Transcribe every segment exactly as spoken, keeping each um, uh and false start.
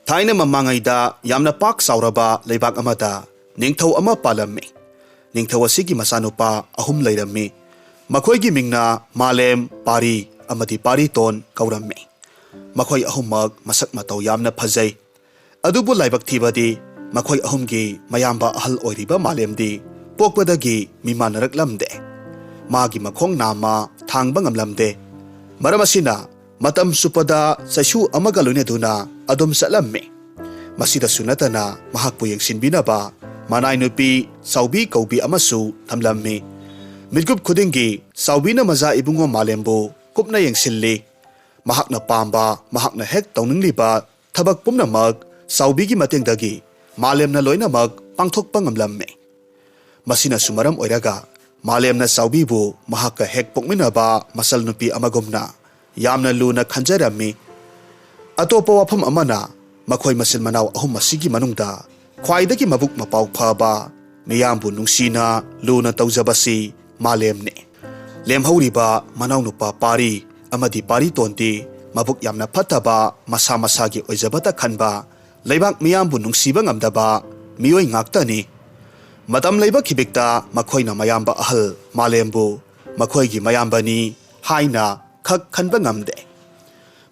ꯊꯥꯏꯅ ꯃꯃꯥꯡꯉꯩꯗ ꯌꯥꯝꯅ ꯄꯥꯛ ꯆꯥꯎꯔꯕ ꯂꯩꯕꯥꯛ ꯑꯃꯗ ꯅꯤꯡꯊꯧ ꯑꯃ ꯄꯥꯜꯂꯝꯃꯤ꯫ ꯅꯤꯡꯊꯧ ꯑꯁꯤꯒꯤ ꯃꯆꯥꯅꯨꯄꯥ ꯑꯍꯨꯝ ꯂꯩꯔꯝꯃꯤ꯫ ꯃꯈꯣꯏꯒꯤ ꯃꯤꯡꯅ ꯃꯥꯂꯦꯝ, ꯄꯥꯔꯤ ꯑꯃꯗꯤ ꯄꯥꯔꯤꯇꯣꯟ ꯀꯧꯔꯝꯃꯤ꯫ ꯃꯈꯣꯏ ꯑꯍꯨꯝꯃꯛ ꯃꯁꯛ ꯃꯇꯧ ꯌꯥꯝꯅ ꯐꯖꯩ꯫ ꯑꯗꯨꯕꯨ ꯂꯥꯏꯕꯛ ꯊꯤꯕꯗꯤ, ꯃꯈꯣꯏ ꯑꯍꯨꯝꯒꯤ ꯃꯌꯥꯝꯕ ꯑꯍꯜ ꯑꯣꯏꯔꯤꯕ ꯃꯥꯂꯦꯝꯗꯤ ꯄꯣꯛꯄꯗꯒꯤ ꯃꯤꯃꯥꯟꯅꯔꯛꯂꯝꯗꯦ꯫ ꯃꯥꯒꯤ ꯃꯈꯣꯡ ꯅꯥꯝꯃ ꯊꯥꯡꯕ ꯉꯝꯂꯝꯗꯦ꯫ ꯃꯔꯝ ꯑꯁꯤꯅ, ꯃꯇꯝ ꯆꯨꯞꯄꯗ ꯆꯩꯁꯨ ꯑꯃꯒ ꯂꯣꯏꯅꯗꯨꯅ ꯑꯗꯨꯝ ꯆꯠꯂꯝꯃꯤ꯫ ꯃꯁꯤꯗꯁꯨ ꯅꯠꯇꯅ, ꯃꯍꯥꯛꯄꯨ ꯌꯦꯡꯁꯤꯟꯕꯤꯅꯕ ꯃꯅꯥꯏ ꯅꯨꯄꯤ ꯆꯥꯎꯕꯤ ꯀꯧꯕꯤ ꯑꯃꯁꯨ ꯊꯝꯂꯝꯃꯤ꯫ ꯃꯤꯠꯀꯨꯞ ꯈꯨꯗꯤꯡꯒꯤ ꯆꯥꯎꯕꯤꯅ ꯃꯆꯥ ꯏꯕꯨꯡꯉꯣ ꯃꯥꯂꯦꯝꯕꯨ ꯀꯨꯞꯅ ꯌꯦꯡꯁꯤꯜꯂꯤ꯫ ꯃꯍꯥꯛꯅ ꯄꯥꯝꯕ, ꯃꯍꯥꯛꯅ ꯍꯦꯛ ꯇꯧꯅꯤꯡꯂꯤꯕ ꯊꯕꯛ ꯄꯨꯝꯅꯃꯛ ꯆꯥꯎꯕꯤꯒꯤ ꯃꯇꯦꯡꯗꯒꯤ ꯃꯥꯂꯦꯝꯅ ꯂꯣꯏꯅꯃꯛ ꯄꯥꯡꯊꯣꯛꯄ ꯉꯝꯂꯝꯃꯤ꯫ ꯃꯁꯤꯅꯁꯨ ꯃꯔꯝ ꯑꯣꯏꯔꯒ, ꯃꯥꯂꯦꯝꯅ ꯆꯥꯎꯕꯤꯕꯨ ꯃꯍꯥꯛꯀ ꯍꯦꯛ ꯄꯣꯛꯃꯤꯟꯅꯕ ꯃꯆꯜ ꯅꯨꯄꯤ ꯑꯃꯒꯨꯝꯅ ꯌꯥꯝꯅ ꯂꯨꯅ ꯈꯟꯖꯔꯝꯃꯤ꯫ ꯑꯇꯣꯞꯄ ꯋꯥꯐꯝ ꯑꯃꯅ, ꯃꯈꯣꯏ ꯃꯆꯤꯟ ꯃꯅꯥꯎ ꯑꯍꯨꯝ ꯑꯁꯤꯒꯤ ꯃꯅꯨꯡꯗ ꯈ꯭ꯋꯥꯏꯗꯒꯤ ꯃꯕꯨꯛ ꯃꯄꯥꯎ ꯐꯕ, ꯃꯤꯌꯥꯝꯕꯨ ꯅꯨꯡꯁꯤꯅ ꯂꯨꯅ ꯇꯧꯖꯕꯁꯤ ꯃꯥꯂꯦꯝꯅꯤ꯫ ꯂꯦꯝꯍꯧꯔꯤꯕ ꯃꯅꯥꯎꯅꯨꯄꯥ ꯄꯥꯔꯤ ꯑꯃꯗꯤ ꯄꯥꯔꯤꯇꯣꯟꯗꯤ ꯃꯕꯨꯛ ꯌꯥꯝꯅ ꯐꯠꯇꯕ, ꯃꯁꯥ ꯃꯁꯥꯒꯤ ꯑꯣꯏꯖꯕꯇ ꯈꯟꯕ, ꯂꯩꯕꯥꯛ ꯃꯤꯌꯥꯝꯕꯨ ꯅꯨꯡꯁꯤꯕ ꯉꯝꯗꯕ ꯃꯤꯑꯣꯏ ꯉꯥꯛꯇꯅꯤ꯫ ꯃꯇꯝ ꯂꯩꯕ ꯈꯤꯕꯤꯛꯇ ꯃꯈꯣꯏꯅ ꯃꯌꯥꯝꯕ ꯑꯍꯜ ꯃꯥꯂꯦꯝꯕꯨ ꯃꯈꯣꯏꯒꯤ ꯃꯌꯥꯝꯕꯅꯤ ꯍꯥꯏꯅ ꯈꯛ ꯈꯟꯕ ꯉꯝꯗꯦ꯫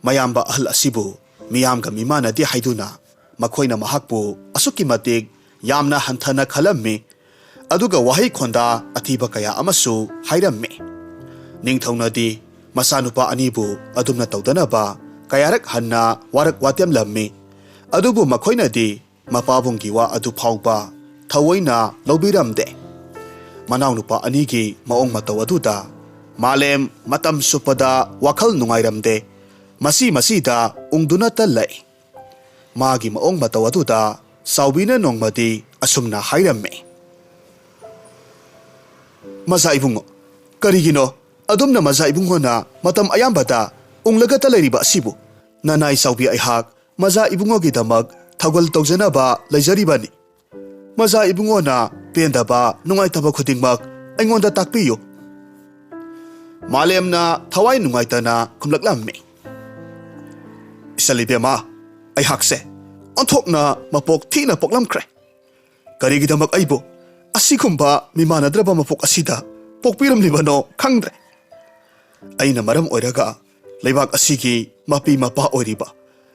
ꯃꯌꯥꯝꯕ ꯑꯍꯜ ꯑꯁꯤꯕꯨ ꯃꯤꯌꯥꯝꯒ ꯃꯤꯃꯥꯟꯅꯗꯦ ꯍꯥꯏꯗꯨꯅ ꯃꯈꯣꯏꯅ ꯃꯍꯥꯛꯄꯨ ꯑꯁꯨꯛꯀꯤ ꯃꯇꯤꯛ ꯌꯥꯝꯅ ꯍꯟꯊꯅ ꯈꯜꯂꯝꯃꯤ꯫ ꯑꯗꯨꯒ ꯋꯥꯍꯩ ꯈꯣꯟꯗꯥ ꯑꯊꯤꯕ ꯀꯌꯥ ꯑꯃꯁꯨ ꯍꯥꯏꯔꯝꯃꯤ꯫ ꯅꯤꯡꯊꯧꯅꯗꯤ ꯃꯆꯥꯅꯨꯄꯥ ꯑꯅꯤꯕꯨ ꯑꯗꯨꯝꯅ ꯇꯧꯗꯅꯕ ꯀꯌꯥꯔꯛ ꯍꯟꯅ ꯋꯥꯔꯛ ꯋꯥꯇꯦꯝꯂꯝꯃꯤ꯫ ꯑꯗꯨꯕꯨ ꯃꯈꯣꯏꯅꯗꯤ ꯃꯄꯥꯕꯨꯡꯒꯤ ꯋꯥ ꯑꯗꯨ ꯐꯥꯎꯕ ꯊꯑꯣꯏꯅ ꯂꯧꯕꯤꯔꯝꯗꯦ꯫ ꯃꯅꯥꯎꯅꯨꯄꯥ ꯑꯅꯤꯒꯤ ꯃꯑꯣꯡ ꯃꯇꯧ ꯑꯗꯨꯗ ꯃꯥꯂꯦꯝ ꯃꯇꯝ ꯆꯨꯞꯄꯗ ꯋꯥꯈꯜ ꯅꯨꯡꯉꯥꯏꯔꯝꯗꯦ꯫ ꯃꯁꯤ ꯃꯁꯤꯗ ꯎꯪꯗꯨꯅꯇ ꯂꯩ꯫ ꯃꯥꯒꯤ ꯃꯑꯣꯡ ꯃꯇꯧ ꯑꯗꯨꯗ ꯆꯥꯎꯕꯤꯅ ꯅꯣꯡꯃꯗꯤ ꯑꯁꯨꯝꯅ ꯍꯥꯏꯔꯝꯃꯤ, "ꯃꯖꯥ ꯏꯕꯨꯡꯉꯣ, ꯀꯔꯤꯒꯤꯅꯣ ꯑꯗꯨꯝꯅ ꯃꯖꯥ ꯏꯕꯨꯡꯉꯣꯅ ꯃꯇꯝ ꯑꯌꯥꯝꯕꯗ ꯎꯪꯂꯒꯇ ꯂꯩꯔꯤꯕ ꯑꯁꯤꯕꯨ? ꯅꯅꯥꯏ ꯆꯥꯎꯕꯤ ꯑꯩꯍꯥꯛ ꯃꯖꯥ ꯏꯕꯨꯡꯉꯣꯒꯤꯗꯃꯛ ꯊꯧꯒꯜ ꯇꯧꯖꯅꯕ ꯂꯩꯖꯔꯤꯕꯅꯤ꯫ ꯃꯖꯥ ꯏꯕꯨꯡꯉꯣꯅ ꯄꯦꯟꯗꯕ, ꯅꯨꯡꯉꯥꯏꯇꯕ ꯈꯨꯗꯤꯡꯃꯛ ꯑꯩꯉꯣꯟꯗ ꯇꯥꯛꯄꯤꯌꯨ"꯫ ꯃꯥꯂꯦꯝꯅ ꯊꯋꯥꯏ ꯅꯨꯡꯉꯥꯏꯇꯅ ꯈꯨꯝꯂꯛꯂꯝꯃꯤ, "ꯏꯆꯜ ꯏꯕꯦꯝꯃ, ꯑꯩꯍꯥꯛꯁꯦ ꯑꯣꯟꯊꯣꯛꯅ ꯃꯄꯣꯛ ꯊꯤꯅ ꯄꯣꯛꯂꯝꯈ꯭ꯔꯦ꯫ ꯀꯔꯤꯒꯤꯗꯃꯛ ꯑꯩꯕꯨ ꯑꯁꯤꯒꯨꯝꯕ ꯃꯤꯃꯥꯟꯅꯗ꯭ꯔꯕ ꯃꯄꯣꯛ ꯑꯁꯤꯗ ꯄꯣꯛꯄꯤꯔꯝꯂꯤꯕꯅꯣ ꯈꯪꯗ꯭ꯔꯦ꯫ ꯑꯩꯅ ꯃꯔꯝ ꯑꯣꯏꯔꯒ ꯂꯩꯕꯥꯛ ꯑꯁꯤꯒꯤ ꯃꯄꯤ ꯃꯄꯥ ꯑꯣꯏꯔꯤꯕ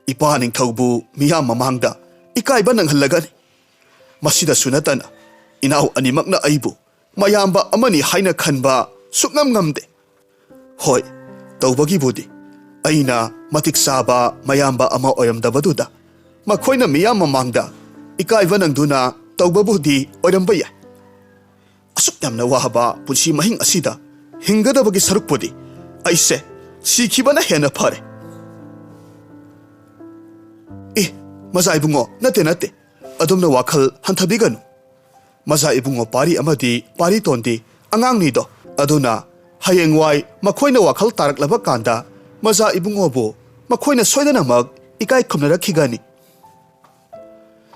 ꯏꯄꯥ ꯅꯤꯡꯊꯧꯕꯨ ꯃꯤꯌꯥꯝ ꯃꯃꯥꯡꯗ ꯏꯀꯥꯏꯕ ꯅꯪꯍꯜꯂꯒꯅꯤ꯫ ꯃꯁꯤꯗꯁꯨ ꯅꯠꯇꯅ ꯏꯅꯥꯎ ꯑꯅꯤꯃꯛꯅ ꯑꯩꯕꯨ ꯃꯌꯥꯝꯕ ꯑꯃꯅꯤ ꯍꯥꯏꯅ ꯈꯟꯕ ꯁꯨꯛꯉꯝ ꯉꯝꯗꯦ꯫ ꯍꯣꯏ, ꯇꯧꯕꯒꯤꯕꯨꯗꯤ ꯑꯩꯅ ꯃꯇꯤꯛ ꯆꯥꯕ ꯃꯌꯥꯝꯕ ꯑꯃ ꯑꯣꯏꯔꯝꯗꯕꯗꯨꯗ ꯃꯈꯣꯏꯅ ꯃꯤꯌꯥꯝ ꯃꯃꯥꯡꯗ ꯏꯀꯥꯏꯕ ꯅꯪꯗꯨꯅ ꯇꯧꯕꯕꯨꯗꯤ ꯑꯣꯏꯔꯝꯕ ꯌꯥꯏ꯫ ꯑꯁꯨꯛ ꯌꯥꯝꯅ ꯋꯥꯕ ꯄꯨꯟꯁꯤ ꯃꯍꯤꯡ ꯑꯁꯤꯗ ꯍꯤꯡꯒꯗꯕꯒꯤ ꯁꯔꯨꯛꯄꯨꯗꯤ ꯑꯩꯁꯦ ꯁꯤꯈꯤꯕꯅ ꯍꯦꯟꯅ ꯐꯔꯦ꯫ ꯑꯦ, ꯃꯖꯥ ꯏꯕꯨꯡꯉꯣ, ꯅꯠꯇꯦ, ꯅꯠꯇꯦ, ꯑꯗꯣꯝꯅ ꯋꯥꯈꯜ ꯍꯟꯊꯕꯤꯒꯅꯨ꯫ ꯃꯖꯥ ꯏꯕꯨꯡꯉꯣ ꯄꯥꯔꯤ ꯑꯃꯗꯤ ꯄꯥꯔꯤꯇꯣꯟꯗꯤ ꯑꯉꯥꯡꯅꯤꯗꯣ꯫ ꯑꯗꯨꯅ ꯍꯌꯦꯡꯋꯥꯏ ꯃꯈꯣꯏꯅ ꯋꯥꯈꯜ ꯇꯥꯔꯛꯂꯕ ꯀꯥꯟꯗ ꯃꯖꯥ ꯏꯕꯨꯡꯉꯣꯕꯨ ꯃꯈꯣꯏꯅ ꯁꯣꯏꯗꯅꯃꯛ ꯏꯀꯥꯏ ꯈꯨꯝꯅꯔꯛꯈꯤꯒꯅꯤ꯫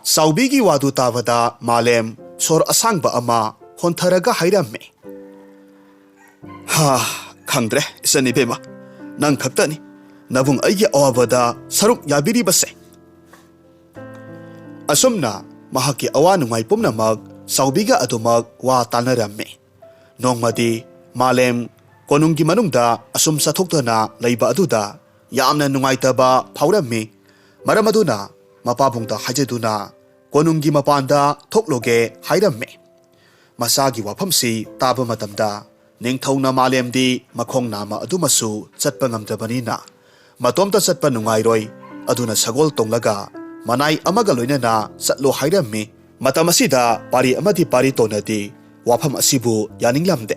ꯆꯥꯎꯕꯤꯒꯤ ꯋꯥꯗꯨ ꯇꯥꯕꯗ ꯃꯥꯂꯦꯝ ꯁꯣꯔ ꯑꯁꯥꯡꯕ ꯑꯃ ꯍꯣꯟꯊꯔꯒ ꯍꯥꯏꯔꯝꯃꯤ꯫ "ꯍꯥ, ꯈꯪꯗ꯭ꯔꯦ, ꯏꯆꯟ ꯏꯕꯦꯝꯃ, ꯅꯪ ꯈꯛꯇꯅꯤ ꯅꯕꯨꯡ ꯑꯩꯒꯤ ꯑꯋꯥꯕꯗ ꯁꯔꯨꯛ ꯌꯥꯕꯤꯔꯤꯕꯁꯦ꯫" ꯑꯁꯨꯝꯅ ꯃꯍꯥꯛꯀꯤ ꯑꯋꯥ ꯅꯨꯡꯉꯥꯏ ꯄꯨꯝꯅꯃꯛ ꯆꯥꯎꯕꯤꯒ ꯑꯗꯨꯃꯛ ꯋꯥ ꯇꯥꯅꯔꯝꯃꯤ꯫ ꯅꯣꯡꯃꯗꯤ ꯃꯥꯂꯦꯝ ꯀꯣꯅꯨꯡꯒꯤ ꯃꯅꯨꯡꯗ ꯑꯁꯨꯝ ꯆꯠꯊꯣꯛꯇꯨꯅ ꯂꯩꯕ ꯑꯗꯨꯗ ꯌꯥꯝꯅ ꯅꯨꯡꯉꯥꯏꯇꯕ ꯐꯥꯎꯔꯝꯃꯤ꯫ ꯃꯔꯝ ꯑꯗꯨꯅ ꯃꯄꯥꯕꯨꯡꯗ ꯍꯥꯏꯖꯗꯨꯅ ꯀꯣꯅꯨꯡꯒꯤ ꯃꯄꯥꯟꯗ ꯊꯣꯛꯂꯨꯒꯦ ꯍꯥꯏꯔꯝꯃꯤ꯫ ꯃꯆꯥꯒꯤ ꯋꯥꯐꯝꯁꯤ ꯇꯥꯕ ꯃꯇꯝꯗ ꯅꯤꯡꯊꯧꯅ ꯃꯥꯂꯦꯝꯗꯤ ꯃꯈꯣꯡ ꯅꯥꯝꯃ ꯑꯗꯨꯃꯁꯨ ꯆꯠꯄ ꯉꯝꯗꯕꯅꯤꯅ ꯃꯇꯣꯝꯇ ꯆꯠꯄ ꯅꯨꯡꯉꯥꯏꯔꯣꯏ, ꯑꯗꯨꯅ ꯁꯒꯣꯜ ꯇꯣꯡꯂꯒ ꯃꯅꯥꯏ ꯑꯃꯒ ꯂꯣꯏꯅꯅ ꯆꯠꯂꯣ ꯍꯥꯏꯔꯝꯃꯤ꯫ ꯃꯇꯝ ꯑꯁꯤꯗ ꯄꯥꯔꯤ ꯑꯃꯗꯤ ꯄꯥꯔꯤꯇꯣꯟꯅꯗꯤ ꯋꯥꯐꯝ ꯑꯁꯤꯕꯨ ꯌꯥꯅꯤꯡꯂꯝꯗꯦ꯫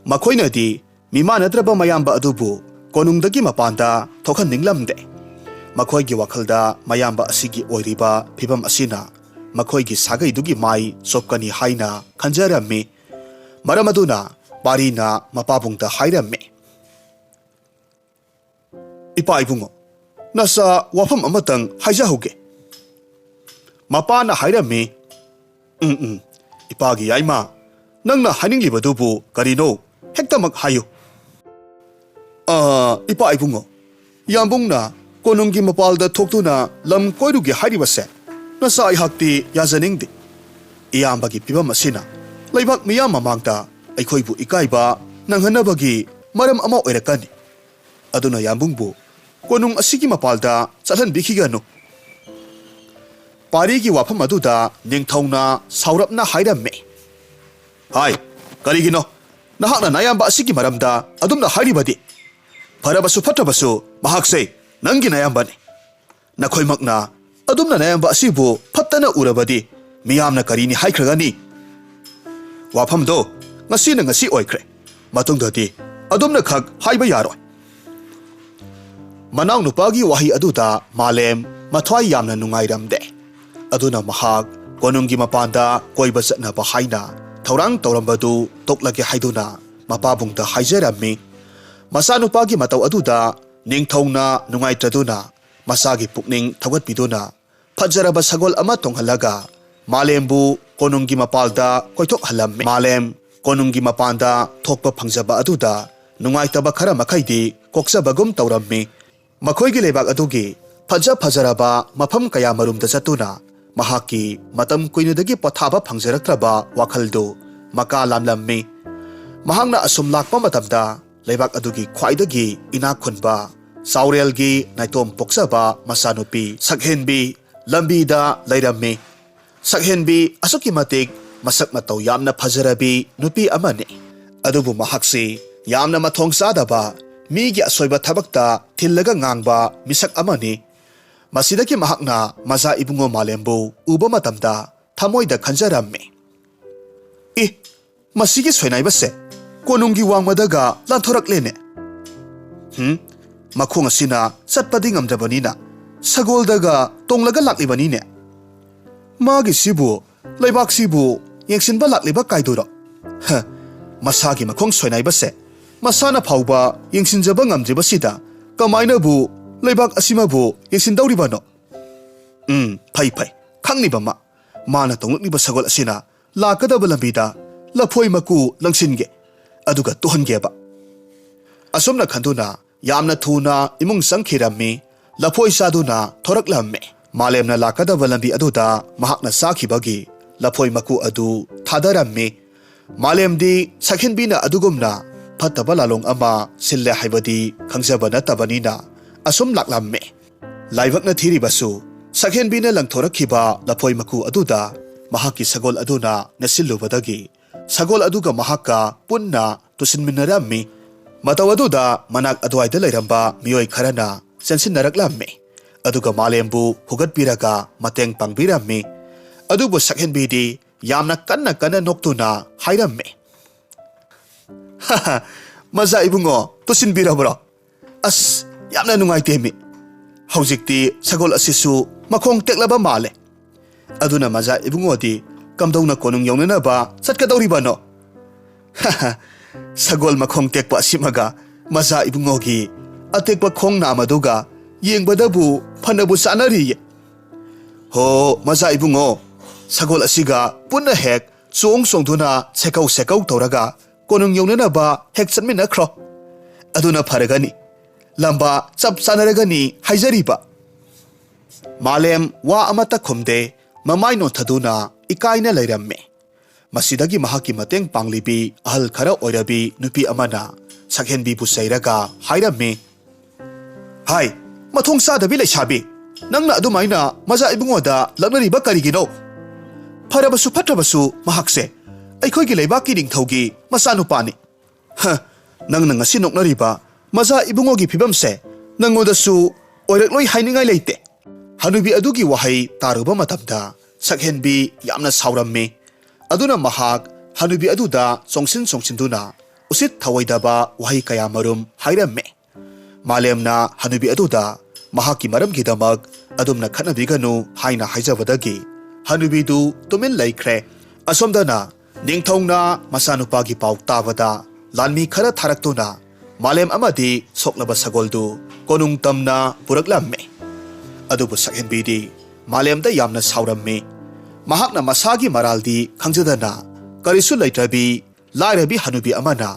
ꯃꯈꯣꯏꯅꯗꯤ ꯃꯤꯃꯥꯟꯅꯗ꯭ꯔꯕ ꯃꯌꯥꯝꯕ ꯑꯗꯨꯕꯨ ꯀꯣꯅꯨꯡꯗꯒꯤ ꯃꯄꯥꯟꯗ ꯊꯣꯛꯍꯟꯅꯤꯡꯂꯝꯗꯦ꯫ ꯃꯈꯣꯏꯒꯤ ꯋꯥꯈꯜꯗ ꯃꯌꯥꯝꯕ ꯑꯁꯤꯒꯤ ꯑꯣꯏꯔꯤꯕ ꯐꯤꯚꯝ ꯑꯁꯤꯅ ꯃꯈꯣꯏꯒꯤ ꯁꯥꯒꯩꯗꯨꯒꯤ ꯃꯥꯏ ꯆꯣꯞꯀꯅꯤ ꯍꯥꯏꯅ ꯈꯟꯖꯔꯝꯃꯤ꯫ ꯃꯔꯝ ꯑꯗꯨꯅ ꯄꯥꯔꯤꯅ ꯃꯄꯥꯕꯨꯡꯗ ꯍꯥꯏꯔꯝꯃꯤ, "ꯏꯄꯥ ꯏꯕꯨꯡꯉꯣ, ꯅꯆꯥ ꯋꯥꯐꯝ ꯑꯃꯇꯪ ꯍꯥꯏꯖꯍꯧꯒꯦ꯫" ꯃꯄꯥꯅ ꯍꯥꯏꯔꯝꯃꯤ, "ꯎꯝ, ꯎꯝ, ꯏꯄꯥꯒꯤ ꯌꯥꯏꯃ, ꯅꯪꯅ ꯍꯥꯏꯅꯤꯡꯂꯤꯕꯗꯨꯕꯨ ꯀꯔꯤꯅꯣ? ꯍꯦꯛꯇꯃꯛ ꯍꯥꯏꯌꯨ꯫" "ꯑ, ꯏꯄꯥ ꯏꯕꯨꯡꯉꯣ, ꯌꯥꯝꯕꯨꯡꯅ ꯀꯣꯅꯨꯡꯒꯤ ꯃꯄꯥꯜꯗ ꯊꯣꯛꯇꯨꯅ ꯂꯝ ꯀꯣꯏꯔꯨꯒꯦ ꯍꯥꯏꯔꯤꯕꯁꯦ ꯅꯆꯥ ꯑꯩꯍꯥꯛꯇꯤ ꯌꯥꯖꯅꯤꯡꯗꯦ꯫ ꯏꯌꯥꯝꯕꯒꯤ ꯐꯤꯕꯝ ꯑꯁꯤꯅ ꯂꯩꯕꯥꯛ ꯃꯤꯌꯥꯝ ꯃꯃꯥꯡꯗ ꯑꯩꯈꯣꯏꯕꯨ ꯏꯀꯥꯏꯕ ꯅꯪꯍꯟꯅꯕꯒꯤ ꯃꯔꯝ ꯑꯃ ꯑꯣꯏꯔꯛꯀꯅꯤ꯫ ꯑꯗꯨꯅ ꯌꯥꯝꯕꯨꯡꯕꯨ ꯀꯣꯅꯨꯡ ꯑꯁꯤꯒꯤ ꯃꯄꯥꯜꯗ ꯆꯠꯍꯟꯕꯤꯈꯤꯒꯅꯨ꯫ ꯄꯥꯔꯤꯒꯤ ꯋꯥꯐꯝ ꯑꯗꯨꯗ ꯅꯤꯡꯊꯧꯅ ꯁꯥꯎꯔꯞꯅ ꯍꯥꯏꯔꯝꯃꯤ꯫ ꯍꯥꯏ, ꯀꯔꯤꯒꯤꯅꯣ ꯅꯍꯥꯛꯅ ꯅꯌꯥꯝꯕ ꯑꯁꯤꯒꯤ ꯃꯔꯝꯗ ꯑꯗꯨꯝꯅ ꯍꯥꯏꯔꯤꯕꯗꯤ? ꯐꯔꯕꯁꯨ ꯐꯠꯇ꯭ꯔꯕꯁꯨ ꯃꯍꯥꯛꯁꯦ ꯅꯪꯒꯤ ꯅꯌꯥꯝꯕꯅꯤ꯫ ꯅꯈꯣꯏꯃꯛꯅ ꯑꯗꯨꯝꯅ ꯅꯌꯥꯝꯕ ꯑꯁꯤꯕꯨ ꯐꯠꯇꯅ ꯎꯔꯕꯗꯤ ꯃꯤꯌꯥꯝꯅ ꯀꯔꯤꯅꯤ ꯍꯥꯏꯈ꯭ꯔꯒꯅꯤ? ꯋꯥꯐꯝꯗꯣ ꯉꯁꯤꯅ ꯉꯁꯤ ꯑꯣꯏꯈ꯭ꯔꯦ꯫ ꯃꯇꯨꯡꯗꯗꯤ ꯑꯗꯨꯝꯅ ꯈꯛ ꯍꯥꯏꯕ ꯌꯥꯔꯣꯏ꯫ ꯃꯅꯥꯎꯅꯨꯄꯥꯒꯤ ꯋꯥꯍꯩ ꯑꯗꯨꯗ ꯃꯥꯂꯦꯝ ꯃꯊ꯭ꯋꯥꯏ ꯌꯥꯝꯅ ꯅꯨꯡꯉꯥꯏꯔꯝꯗꯦ꯫ ꯑꯗꯨꯅ ꯃꯍꯥꯛ ꯀꯣꯅꯨꯡꯒꯤ ꯃꯄꯥꯟꯗ ꯀꯣꯏꯕ ꯆꯠꯅꯕ ꯍꯥꯏꯅ ꯊꯧꯔꯥꯡ ꯇꯧꯔꯝꯕꯗꯨ ꯇꯣꯛꯂꯒꯦ ꯍꯥꯏꯗꯨꯅ ꯃꯄꯥꯕꯨꯡꯗ ꯍꯥꯏꯖꯔꯝꯃꯤ꯫ ꯃꯆꯥꯅꯨꯄꯥꯒꯤ ꯃꯇꯧ ꯑꯗꯨꯗ ꯅꯤꯡꯊꯧꯅ ꯅꯨꯡꯉꯥꯏꯇ꯭ꯔꯗꯨꯅ ꯃꯆꯥꯒꯤ ꯄꯨꯛꯅꯤꯡ ꯊꯧꯒꯠꯄꯤꯗꯨꯅ ꯐꯖꯔꯕ ꯁꯒꯣꯜ ꯑꯃ ꯇꯣꯡꯍꯜꯂꯒ ꯃꯥꯂꯦꯝꯕꯨ ꯀꯣꯅꯨꯡꯒꯤ ꯃꯄꯥꯜꯗ ꯀꯣꯏꯊꯣꯛꯍꯜꯂꯝꯃꯤ꯫ ꯃꯥꯂꯦꯝ ꯀꯣꯅꯨꯡꯒꯤ ꯃꯄꯥꯟꯗ ꯊꯣꯛꯄ ꯐꯪꯖꯕ ꯑꯗꯨꯗ ꯅꯨꯡꯉꯥꯏꯇꯕ ꯈꯔ ꯃꯈꯩꯗꯤ ꯀꯣꯛꯆꯕꯒꯨꯝ ꯇꯧꯔꯝꯃꯤ꯫ ꯃꯈꯣꯏꯒꯤ ꯂꯩꯕꯥꯛ ꯑꯗꯨꯒꯤ ꯐꯖ ꯐꯖꯔꯕ ꯃꯐꯝ ꯀꯌꯥ ꯃꯔꯨꯝꯗ ꯆꯠꯇꯨꯅ ꯃꯍꯥꯛꯀꯤ ꯃꯇꯝ ꯀꯨꯏꯅꯗꯒꯤ ꯄꯣꯊꯥꯕ ꯐꯪꯖꯔꯛꯇ꯭ꯔꯕ ꯋꯥꯈꯜꯗꯨ ꯃꯀꯥ ꯂꯥꯝꯂꯝꯃꯤ꯫ ꯃꯍꯥꯛꯅ ꯑꯁꯨꯝ ꯂꯥꯛꯄ ꯃꯇꯝꯗ ꯂꯩꯕꯥꯛ ꯑꯗꯨꯒꯤ ꯈ꯭ꯋꯥꯏꯗꯒꯤ ꯏꯅꯥꯛ ꯈꯨꯟꯕ ꯆꯥꯎꯔꯦꯜꯒꯤ ꯅꯥꯏꯇꯣꯝ ꯄꯣꯛꯆꯕ ꯃꯆꯥꯅꯨꯄꯤ ꯁꯛꯍꯦꯟꯕꯤ ꯂꯝꯕꯤꯗ ꯂꯩꯔꯝꯃꯤ꯫ ꯁꯛꯍꯦꯟꯕꯤ ꯑꯁꯨꯛꯀꯤ ꯃꯇꯤꯛ ꯃꯁꯛ ꯃꯇꯧ ꯌꯥꯝꯅ ꯐꯖꯔꯕꯤ ꯅꯨꯄꯤ ꯑꯃꯅꯤ꯫ ꯑꯗꯨꯕꯨ ꯃꯍꯥꯛꯁꯤ ꯌꯥꯝꯅ ꯃꯊꯣꯡ ꯆꯥꯗꯕ, ꯃꯤꯒꯤ ꯑꯁꯣꯏꯕ ꯊꯕꯛꯇ ꯊꯤꯜꯂꯒ ꯉꯥꯡꯕ ꯃꯤꯁꯛ ꯑꯃꯅꯤ꯫ ꯃꯁꯤꯗꯒꯤ ꯃꯍꯥꯛꯅ ꯃꯆꯥ ꯏꯕꯨꯡꯉꯣ ꯃꯥꯂꯦꯝꯕꯨ ꯎꯕ ꯃꯇꯝꯗ ꯊꯃꯣꯏꯗ ꯈꯟꯖꯔꯝꯃꯤ, "ꯏ, ꯃꯁꯤꯒꯤ ꯁꯣꯏꯅꯥꯏꯕꯁꯦ ꯀꯣꯅꯨꯡꯒꯤ ꯋꯥꯡꯃꯗꯒ ꯂꯥꯟꯊꯣꯔꯛꯂꯦꯅꯦ꯫ ꯍꯨꯝ, ꯃꯈꯣꯡ ꯑꯁꯤꯅ ꯆꯠꯄꯗꯤ ꯉꯝꯗ꯭ꯔꯕꯅꯤꯅ ꯁꯒꯣꯜꯗꯒ ꯇꯣꯡꯂꯒ ꯂꯥꯛꯂꯤꯕꯅꯤꯅꯦ꯫ ꯃꯥꯒꯤꯁꯤꯕꯨ ꯂꯩꯕꯥꯛꯁꯤꯕꯨ ꯌꯦꯡꯁꯤꯟꯕ ꯂꯥꯛꯂꯤꯕ ꯀꯥꯏꯗꯨꯔꯣ? ꯍ, ꯃꯁꯥꯒꯤ ꯃꯈꯣꯡ ꯁꯣꯏꯅꯥꯏꯕꯁꯦ ꯃꯁꯥꯅ ꯐꯥꯎꯕ ꯌꯦꯡꯁꯤꯟꯖꯕ ꯉꯝꯗ꯭ꯔꯤꯕꯁꯤꯗ ꯀꯃꯥꯏꯅꯕꯨ ꯂꯩꯕꯥꯛ ꯑꯁꯤꯃꯕꯨ ꯌꯦꯡꯁꯤꯟꯗꯧꯔꯤꯕꯅꯣ? ꯎꯝ, ꯐꯩ ꯐꯩ, ꯈꯪꯂꯤꯕ ꯃꯥ꯫ ꯃꯥꯅ ꯇꯣꯡꯂꯛꯂꯤꯕ ꯁꯒꯣꯜ ꯑꯁꯤꯅ ꯂꯥꯛꯀꯗꯕ ꯂꯝꯕꯤꯗ ꯂꯐꯣꯏ ꯃꯀꯨ ꯂꯪꯁꯤꯟꯒꯦ, ꯑꯗꯨꯒ ꯇꯨꯍꯟꯒꯦꯕ"꯫ ꯑꯁꯨꯝꯅ ꯈꯟꯗꯨꯅ ꯌꯥꯝꯅ ꯊꯨꯅ ꯏꯃꯨꯡ ꯆꯪꯈꯤꯔꯝꯃꯤ꯫ ꯂꯐꯣꯏ ꯆꯥꯗꯨꯅ ꯊꯣꯔꯛꯂꯝꯃꯤ꯫ ꯃꯥꯂꯦꯝꯅ ꯂꯥꯛꯀꯗꯕ ꯂꯝꯕꯤ ꯑꯗꯨꯗ ꯃꯍꯥꯛꯅ ꯆꯥꯈꯤꯕꯒꯤ ꯂꯐꯣꯏ ꯃꯀꯨ ꯑꯗꯨ ꯊꯥꯗꯔꯝꯃꯤ꯫ ꯃꯥꯂꯦꯝꯗꯤ ꯁꯛꯍꯦꯟꯕꯤꯅ ꯑꯗꯨꯒꯨꯝꯅ ꯐꯠꯇꯕ ꯂꯥꯂꯣꯡ ꯑꯃ ꯁꯤꯜꯂꯦ ꯍꯥꯏꯕꯗꯤ ꯈꯪꯖꯕ ꯅꯠꯇꯕꯅꯤꯅ ꯑꯁꯨꯝ ꯂꯥꯛꯂꯝꯃꯤ꯫ ꯂꯥꯏꯕꯛꯅ ꯊꯤꯔꯤꯕꯁꯨ ꯁꯛꯍꯦꯟꯕꯤꯅ ꯂꯪꯊꯣꯔꯛꯈꯤꯕ ꯂꯐꯣꯏ ꯃꯀꯨ ꯑꯗꯨꯗ ꯃꯍꯥꯛꯀꯤ ꯁꯒꯣꯜ ꯑꯗꯨꯅ ꯅꯦꯠꯁꯤꯜꯂꯨꯕꯗꯒꯤ ꯁꯒꯣꯜ ꯑꯗꯨꯒ ꯃꯍꯥꯛꯀ ꯄꯨꯟꯅ ꯇꯨꯁꯤꯟꯃꯤꯟꯅꯔꯝꯃꯤ꯫ ꯃꯇꯧ ꯑꯗꯨꯗ ꯃꯅꯥꯛ ꯑꯗꯨꯋꯥꯏꯗ ꯂꯩꯔꯝꯕ ꯃꯤꯑꯣꯏ ꯈꯔꯅ ꯆꯦꯟꯁꯤꯟꯅꯔꯛꯂꯝꯃꯤ꯫ ꯑꯗꯨꯒ ꯃꯥꯂꯦꯝꯕꯨ ꯍꯨꯒꯠꯄꯤꯔꯒ ꯃꯇꯦꯡ ꯄꯥꯡꯕꯤꯔꯝꯃꯤ꯫ ꯑꯗꯨꯕꯨ ꯁꯛꯍꯦꯟꯕꯤꯗꯤ ꯌꯥꯝꯅ ꯀꯟꯅ ꯀꯟꯅ ꯅꯣꯛꯇꯨꯅ ꯍꯥꯏꯔꯝꯃꯤ, "ꯃꯖꯥ ꯏꯕꯨꯡꯉꯣ, ꯇꯨꯁꯤꯟꯕꯤꯔꯕ꯭ꯔꯣ? ꯑꯁ, ꯌꯥꯝꯅ ꯅꯨꯡꯉꯥꯏꯇꯦ ꯃꯤ꯫ ꯍꯧꯖꯤꯛꯇꯤ ꯁꯒꯣꯜ ꯑꯁꯤꯁꯨ ꯃꯈꯣꯡ ꯇꯦꯛꯂꯕ ꯃꯥꯜꯂꯦ꯫ ꯑꯗꯨꯅ ꯃꯖꯥ ꯏꯕꯨꯡꯉꯣꯗꯤ ꯀꯝꯗꯧꯅ ꯀꯣꯅꯨꯡ ꯌꯧꯅꯅꯕ ꯆꯠꯀꯗꯧꯔꯤꯕꯅꯣ?" "ꯁꯒꯣꯜ ꯃꯈꯣꯡ ꯇꯦꯛꯄ ꯑꯁꯤꯃꯒ ꯃꯖꯥ ꯏꯕꯨꯡꯉꯣꯒꯤ ꯑꯇꯦꯛꯄ ꯈꯣꯡ ꯅꯥꯝ ꯑꯗꯨꯒ ꯌꯦꯡꯕꯗꯕꯨ ꯐꯅꯕꯨ ꯆꯥꯅꯔꯤꯌꯦ꯫ ꯍꯣ, ꯃꯖꯥ ꯏꯕꯨꯡꯉꯣ, ꯁꯒꯣꯜ ꯑꯁꯤꯒ ꯄꯨꯟꯅ ꯍꯦꯛ ꯆꯣꯡ ꯆꯣꯡꯗꯨꯅ ꯁꯦꯀꯧ ꯁꯦꯀꯧ ꯇꯧꯔꯒ ꯀꯣꯅꯨꯡ ꯌꯧꯅꯅꯕ ꯍꯦꯛ ꯆꯠꯃꯤꯟꯅꯈ꯭ꯔꯣ꯫ ꯑꯗꯨꯅ ꯐꯔꯒꯅꯤ꯫ ꯂꯝꯕꯥ ꯆꯞ ꯆꯥꯅꯔꯒꯅꯤ ꯍꯥꯏꯖꯔꯤꯕ꯫" ꯃꯥꯂꯦꯝ ꯋꯥ ꯑꯃꯠꯇ ꯈꯨꯝꯗꯦ, ꯃꯃꯥꯏ ꯅꯣꯟꯊꯗꯨꯅ ꯏꯀꯥꯏꯅ ꯂꯩꯔꯝꯃꯤ꯫ ꯃꯁꯤꯗꯒꯤ ꯃꯍꯥꯛꯀꯤ ꯃꯇꯦꯡ ꯄꯥꯡꯂꯤꯕꯤ ꯑꯍꯜ ꯈꯔ ꯑꯣꯏꯔꯕꯤ ꯅꯨꯄꯤ ꯑꯃꯅ ꯁꯛꯍꯦꯟꯕꯤꯕꯨ ꯆꯩꯔꯒ ꯍꯥꯏꯔꯝꯃꯤ, "ꯍꯥꯏ, ꯃꯊꯣꯡ ꯆꯥꯗꯕꯤ ꯂꯩꯁꯥꯕꯤ, ꯅꯪꯅ ꯑꯗꯨꯃꯥꯏꯅ ꯃꯖꯥ ꯏꯕꯨꯡꯉꯣꯗ ꯂꯛꯅꯔꯤꯕ ꯀꯔꯤꯒꯤꯅꯣ? ꯐꯔꯕꯁꯨ ꯐꯠꯇ꯭ꯔꯕꯁꯨ ꯃꯍꯥꯛꯁꯦ ꯑꯩꯈꯣꯏꯒꯤ ꯂꯩꯕꯥꯛꯀꯤ ꯅꯤꯡꯊꯧꯒꯤ ꯃꯆꯥꯅꯨꯄꯥꯅꯤ꯫ ꯍ, ꯅꯪꯅ ꯉꯁꯤ ꯅꯣꯛꯅꯔꯤꯕ ꯃꯖꯥ ꯏꯕꯨꯡꯉꯣꯒꯤ ꯐꯤꯕꯝꯁꯦ ꯅꯪꯉꯣꯟꯗꯁꯨ ꯑꯣꯏꯔꯛꯂꯣꯏ ꯍꯥꯏꯅꯤꯡꯉꯥꯏ ꯂꯩꯇꯦ꯫" ꯍꯅꯨꯕꯤ ꯑꯗꯨꯒꯤ ꯋꯥꯍꯩ ꯇꯥꯔꯨꯕ ꯃꯇꯝꯗ ꯁꯛꯍꯦꯟꯕꯤ ꯌꯥꯝꯅ ꯁꯥꯎꯔꯝꯃꯤ꯫ ꯑꯗꯨꯅ ꯃꯍꯥꯛ ꯍꯅꯨꯕꯤ ꯑꯗꯨꯗ ꯆꯣꯡꯁꯤꯟ ꯆꯣꯡꯁꯤꯟꯗꯨꯅ ꯎꯁꯤꯠ ꯊꯑꯣꯏꯗꯕ ꯋꯥꯍꯩ ꯀꯌꯥꯃꯔꯨꯝ ꯍꯥꯏꯔꯝꯃꯤ꯫ ꯃꯥꯂꯦꯝꯅ ꯍꯅꯨꯕꯤ ꯑꯗꯨꯗ ꯃꯍꯥꯛꯀꯤ ꯃꯔꯝꯒꯤꯗꯃꯛ ꯑꯗꯨꯝꯅ ꯈꯠꯅꯕꯤꯒꯅꯨ ꯍꯥꯏꯅ ꯍꯥꯏꯖꯕꯗꯒꯤ ꯍꯅꯨꯕꯤꯗꯨ ꯇꯨꯃꯤꯟ ꯂꯩꯈ꯭ꯔꯦ꯫ ꯑꯁꯣꯝꯗꯅ ꯅꯤꯡꯊꯧꯅ ꯃꯆꯥꯅꯨꯄꯥꯒꯤ ꯄꯥꯎ ꯇꯥꯕꯗ ꯂꯥꯟꯃꯤ ꯈꯔ ꯊꯥꯔꯛꯇꯨꯅ ꯃꯥꯂꯦꯝ ꯑꯃꯗꯤ ꯁꯣꯛꯂꯕ ꯁꯒꯣꯜꯗꯨ ꯀꯣꯅꯨꯡ ꯇꯝꯅ ꯄꯨꯔꯛꯂꯝꯃꯤ꯫ ꯑꯗꯨꯕꯨ ꯁꯛꯍꯦꯟꯕꯤꯗꯤ ꯃꯥꯂꯦꯝꯗ ꯌꯥꯝꯅ ꯁꯥꯎꯔꯝꯃꯤ꯫ ꯃꯍꯥꯛꯅ ꯃꯁꯥꯒꯤ ꯃꯔꯥꯜꯗꯤ ꯈꯪꯖꯗꯅ ꯀꯔꯤꯁꯨ ꯂꯩꯇ꯭ꯔꯕꯤ ꯂꯥꯏꯔꯕꯤ ꯍꯅꯨꯕꯤ ꯑꯃꯅ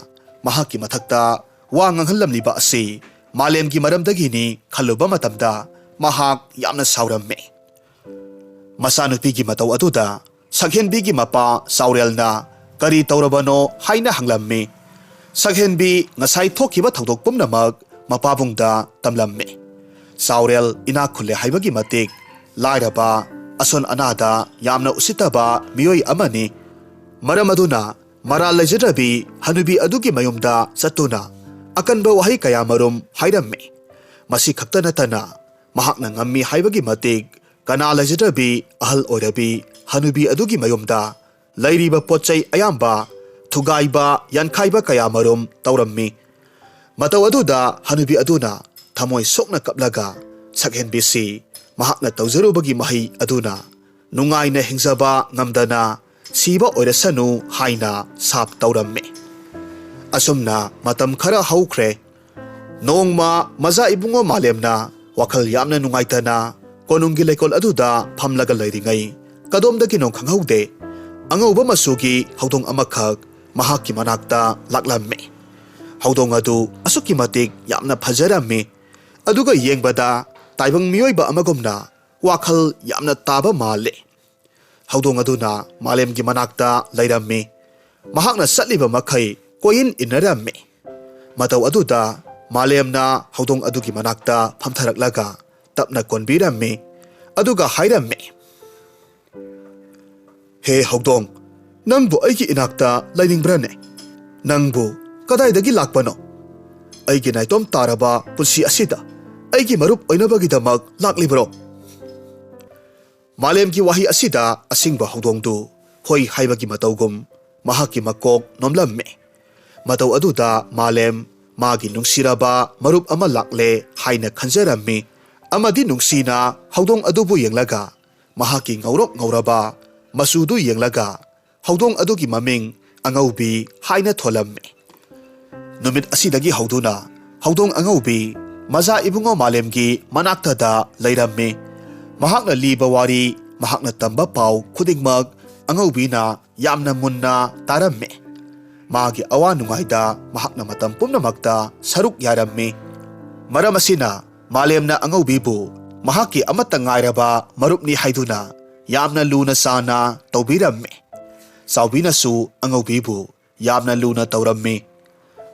ꯃꯍꯥꯛꯀꯤ ꯃꯊꯛꯇ ꯋꯥ ꯉꯥꯡꯍꯜꯂꯝꯂꯤꯕ ꯑꯁꯤ ꯃꯥꯂꯦꯝꯒꯤ ꯃꯔꯝꯗꯒꯤꯅꯤ ꯈꯜꯂꯨꯕ ꯃꯇꯝꯗ ꯃꯍꯥꯛ ꯌꯥꯝꯅ ꯁꯥꯎꯔꯝꯃꯤ꯫ ꯃꯆꯥꯅꯨꯄꯤꯒꯤ ꯃꯇꯧ ꯑꯗꯨꯗ ꯁꯛꯍꯦꯟꯕꯤꯒꯤ ꯃꯄꯥ ꯆꯥꯎꯔꯦꯜꯅ "ꯀꯔꯤ ꯇꯧꯔꯕꯅꯣ?" ꯍꯥꯏꯅ ꯍꯪꯂꯝꯃꯤ꯫ ꯁꯛꯍꯦꯟꯕꯤ ꯉꯁꯥꯏ ꯊꯣꯛꯈꯤꯕ ꯊꯧꯗꯣꯛ ꯄꯨꯝꯅꯃꯛ ꯃꯄꯥꯕꯨꯡꯗ ꯇꯝꯂꯝꯃꯤ꯫ ꯆꯥꯎꯔꯦꯜ ꯏꯅꯥꯛ ꯈꯨꯜꯂꯦ ꯍꯥꯏꯕꯒꯤ ꯃꯇꯤꯛ ꯂꯥꯏꯔꯕ, ꯑꯁꯣꯟ ꯑꯅꯥꯗ ꯌꯥꯝꯅ ꯎꯁꯤꯠꯇꯕ ꯃꯤꯑꯣꯏ ꯑꯃꯅꯤ꯫ ꯃꯔꯝ ꯑꯗꯨꯅ ꯃꯔꯥꯜ ꯂꯩꯖꯗ꯭ꯔꯕꯤ ꯍꯅꯨꯕꯤ ꯑꯗꯨꯒꯤ ꯃꯌꯨꯝꯗ ꯆꯠꯇꯨꯅ ꯑꯀꯟꯕ ꯋꯥꯍꯩ ꯀꯌꯥ ꯃꯔꯨꯝ ꯍꯥꯏꯔꯝꯃꯤ꯫ ꯃꯁꯤ ꯈꯛꯇ ꯅꯠꯇꯅ ꯃꯍꯥꯛꯅ ꯉꯝꯃꯤ ꯍꯥꯏꯕꯒꯤ ꯃꯇꯤꯛ ꯀꯅꯥ ꯂꯩꯖꯗ꯭ꯔꯕꯤ ꯑꯍꯜ ꯑꯣꯏꯔꯕꯤ ꯍꯅꯨꯕꯤ ꯑꯗꯨꯒꯤ ꯃꯌꯨꯝꯗ ꯂꯩꯔꯤꯕ ꯄꯣꯠ ꯆꯩ ꯑꯌꯥꯝꯕ ꯊꯨꯒꯥꯏꯕ, ꯌꯥꯟꯈꯥꯏꯕ ꯀꯌꯥ ꯃꯔꯨꯝ ꯇꯧꯔꯝꯃꯤ꯫ ꯃꯇꯧ ꯑꯗꯨꯗ ꯍꯅꯨꯕꯤ ꯑꯗꯨꯅ ꯊꯃꯣꯏ ꯁꯣꯛꯅ ꯀꯞꯂꯒ ꯁꯛꯍꯦꯟꯕꯤꯁꯤ ꯃꯍꯥꯛꯅ ꯇꯧꯖꯔꯨꯕꯒꯤ ꯃꯍꯩ ꯑꯗꯨꯅ ꯅꯨꯡꯉꯥꯏꯅ ꯍꯤꯡꯖꯕ ꯉꯝꯗꯅ ꯁꯤꯕ ꯑꯣꯏꯔꯁꯅꯨ ꯍꯥꯏꯅ ꯁꯥꯞ ꯇꯧꯔꯝꯃꯤ꯫ ꯑꯁꯨꯝꯅ ꯃꯇꯝ ꯈꯔ ꯍꯧꯈ꯭ꯔꯦ꯫ ꯅꯣꯡꯃ ꯃꯖꯥ ꯏꯕꯨꯡꯉꯣ ꯃꯥꯂꯦꯝꯅ ꯋꯥꯈꯜ ꯌꯥꯝꯅ ꯅꯨꯡꯉꯥꯏꯇꯅ ꯀꯣꯅꯨꯡꯒꯤ ꯂꯩꯀꯣꯜ ꯑꯗꯨꯗ ꯐꯝꯂꯒ ꯂꯩꯔꯤꯉꯩ, ꯀꯗꯣꯝꯗꯒꯤꯅꯣ ꯈꯪꯍꯧꯗꯦ, ꯑꯉꯧꯕ ꯃꯆꯨꯒꯤ ꯍꯧꯗꯣꯡ ꯑꯃꯈꯛ ꯃꯍꯥꯛꯀꯤ ꯃꯅꯥꯛꯇ ꯂꯥꯛꯂꯝꯃꯤ꯫ ꯍꯧꯗꯣꯡ ꯑꯗꯨ ꯑꯁꯨꯛꯀꯤ ꯃꯇꯤꯛ ꯌꯥꯝꯅ ꯐꯖꯔꯝꯃꯤ꯫ ꯑꯗꯨꯒ ꯌꯦꯡꯕꯗ ꯇꯥꯏꯕꯪ ꯃꯤꯑꯣꯏꯕ ꯑꯃꯒꯨꯝꯅ ꯋꯥꯈꯜ ꯌꯥꯝꯅ ꯇꯥꯕ ꯃꯥꯜꯂꯤ꯫ ꯍꯧꯗꯣꯡ ꯑꯗꯨꯅ ꯃꯥꯂꯦꯝꯒꯤ ꯃꯅꯥꯛꯇ ꯂꯩꯔꯝꯃꯤ꯫ ꯃꯍꯥꯛꯅ ꯆꯠꯂꯤꯕ ꯃꯈꯩ ꯀꯣꯏꯏꯟ ꯏꯟꯅꯔꯝꯃꯤ꯫ ꯃꯇꯧ ꯑꯗꯨꯗ ꯃꯥꯂꯦꯝꯅ ꯍꯧꯗꯣꯡ ꯑꯗꯨꯒꯤ ꯃꯅꯥꯛꯇ ꯐꯝꯊꯔꯛꯂꯒ ꯇꯞꯅ ꯀꯣꯟꯕꯤꯔꯝꯃꯤ꯫ ꯑꯗꯨꯒ ꯍꯥꯏꯔꯝꯃꯤ, "ꯍꯦ ꯍꯧꯗꯣꯡ, ꯅꯪꯕꯨ ꯑꯩꯒꯤ ꯏꯅꯥꯛꯇ ꯂꯩꯅꯤꯡꯕ꯭ꯔꯅꯦ? ꯅꯪꯕꯨ ꯀꯗꯥꯏꯗꯒꯤ ꯂꯥꯛꯄꯅꯣ? ꯑꯩꯒꯤ ꯅꯥꯏꯇꯣꯝ ꯇꯥꯔꯕ ꯄꯨꯟꯁꯤ ꯑꯁꯤꯗ ꯑꯩꯒꯤ ꯃꯔꯨꯞ ꯑꯣꯏꯅꯕꯒꯤꯗꯃꯛ ꯂꯥꯛꯂꯤꯕ꯭ꯔꯣ?" ꯃꯥꯂꯦꯝꯒꯤ ꯋꯥꯍꯩ ꯑꯁꯤꯗ ꯑꯁꯤꯡꯕ ꯍꯧꯗꯣꯡꯗꯨ ꯍꯣꯏ ꯍꯥꯏꯕꯒꯤ ꯃꯇꯧꯒꯨꯝ ꯃꯍꯥꯛꯀꯤ ꯃꯀꯣꯛ ꯅꯣꯝꯂꯝꯃꯤ꯫ ꯃꯇꯧ ꯑꯗꯨꯗ ꯃꯥꯂꯦꯝ ꯃꯥꯒꯤ ꯅꯨꯡꯁꯤꯔꯕ ꯃꯔꯨꯞ ꯑꯃ ꯂꯥꯛꯂꯦ ꯍꯥꯏꯅ ꯈꯟꯖꯔꯝꯃꯤ꯫ ꯑꯃꯗꯤ ꯅꯨꯡꯁꯤꯅ ꯍꯧꯗꯣꯡ ꯑꯗꯨꯕꯨ ꯌꯦꯡꯂꯒ ꯃꯍꯥꯛꯀꯤ ꯉꯧꯔꯣꯛ ꯉꯧꯔꯕ ꯃꯆꯨꯗꯨ ꯌꯦꯡꯂꯒ ꯍꯧꯗꯣꯡ ꯑꯗꯨꯒꯤ ꯃꯃꯤꯡ ꯑꯉꯧꯕꯤ ꯍꯥꯏꯅ ꯊꯣꯜꯂꯝꯃꯤ꯫ ꯅꯨꯃꯤꯠ ꯑꯁꯤꯗꯒꯤ ꯍꯧꯗꯨꯅ ꯍꯧꯗꯣꯡ ꯑꯉꯧꯕꯤ ꯃꯖꯥ ꯏꯕꯨꯡꯉꯣ ꯃꯥꯂꯦꯝꯒꯤ ꯃꯅꯥꯛꯇꯗ ꯂꯩꯔꯝꯃꯤ꯫ ꯃꯍꯥꯛꯅ ꯂꯤꯕ ꯋꯥꯔꯤ, ꯃꯍꯥꯛꯅ ꯇꯝꯕ ꯄꯥꯎ ꯈꯨꯗꯤꯡꯃꯛ ꯑꯉꯧꯕꯤꯅ ꯌꯥꯝꯅ ꯃꯨꯟꯅ ꯇꯥꯔꯝꯃꯤ꯫ ꯃꯥꯒꯤ ꯑꯋꯥ ꯅꯨꯡꯉꯥꯏꯗ ꯃꯍꯥꯛꯅ ꯃꯇꯝ ꯄꯨꯝꯅꯃꯛꯇ ꯁꯔꯨꯛ ꯌꯥꯔꯝꯃꯤ꯫ ꯃꯔꯝ ꯑꯁꯤꯅ ꯃꯥꯂꯦꯝꯅ ꯑꯉꯧꯕꯤꯕꯨ ꯃꯍꯥꯛꯀꯤ ꯑꯃꯠꯇ ꯉꯥꯏꯔꯕ ꯃꯔꯨꯞꯅꯤ ꯍꯥꯏꯗꯨꯅ ꯌꯥꯝꯅ ꯂꯨꯅ ꯆꯥꯟꯅ ꯇꯧꯕꯤꯔꯝꯃꯤ꯫ ꯆꯥꯎꯕꯤꯅꯁꯨ ꯑꯉꯧꯕꯤꯕꯨ ꯌꯥꯝꯅ ꯂꯨꯅ ꯇꯧꯔꯝꯃꯤ꯫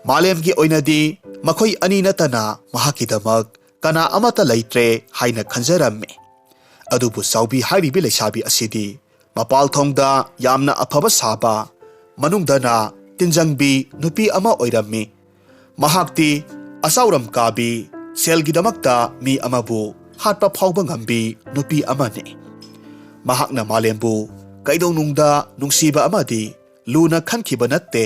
ꯃꯥꯂꯦꯝꯒꯤ ꯑꯣꯏꯅꯗꯤ ꯃꯈꯣꯏ ꯑꯅꯤ ꯅꯠꯇꯅ ꯃꯍꯥꯛꯀꯤꯗꯃꯛ ꯀꯅꯥ ꯑꯃꯠꯇ ꯂꯩꯇ꯭ꯔꯦ ꯍꯥꯏꯅ ꯈꯟꯖꯔꯝꯃꯤ꯫ ꯑꯗꯨꯕꯨ ꯆꯥꯎꯕꯤ ꯍꯥꯏꯔꯤꯕꯤ ꯂꯩꯁꯥꯕꯤ ꯑꯁꯤꯗꯤ ꯃꯄꯥꯜ ꯊꯣꯡꯗ ꯌꯥꯝꯅ ꯑꯐꯕ ꯁꯥꯕ, ꯃꯅꯨꯡꯗꯅ ꯇꯤꯟꯖꯪꯕꯤ ꯅꯨꯄꯤ ꯑꯃ ꯑꯣꯏꯔꯝꯃꯤ꯫ ꯃꯍꯥꯛꯇꯤ ꯑꯆꯥꯎꯔꯝ ꯀꯥꯕꯤ, ꯁꯦꯜꯒꯤꯗꯃꯛꯇ ꯃꯤ ꯑꯃꯕꯨ ꯍꯥꯠꯄ ꯐꯥꯎꯕ ꯉꯝꯕꯤ ꯅꯨꯄꯤ ꯑꯃꯅꯤ꯫ ꯃꯍꯥꯛꯅ ꯃꯥꯂꯦꯝꯕꯨ ꯀꯩꯗꯧꯅꯨꯡꯗ ꯅꯨꯡꯁꯤꯕ ꯑꯃꯗꯤ ꯂꯨꯅ ꯈꯟꯈꯤꯕ ꯅꯠꯇꯦ꯫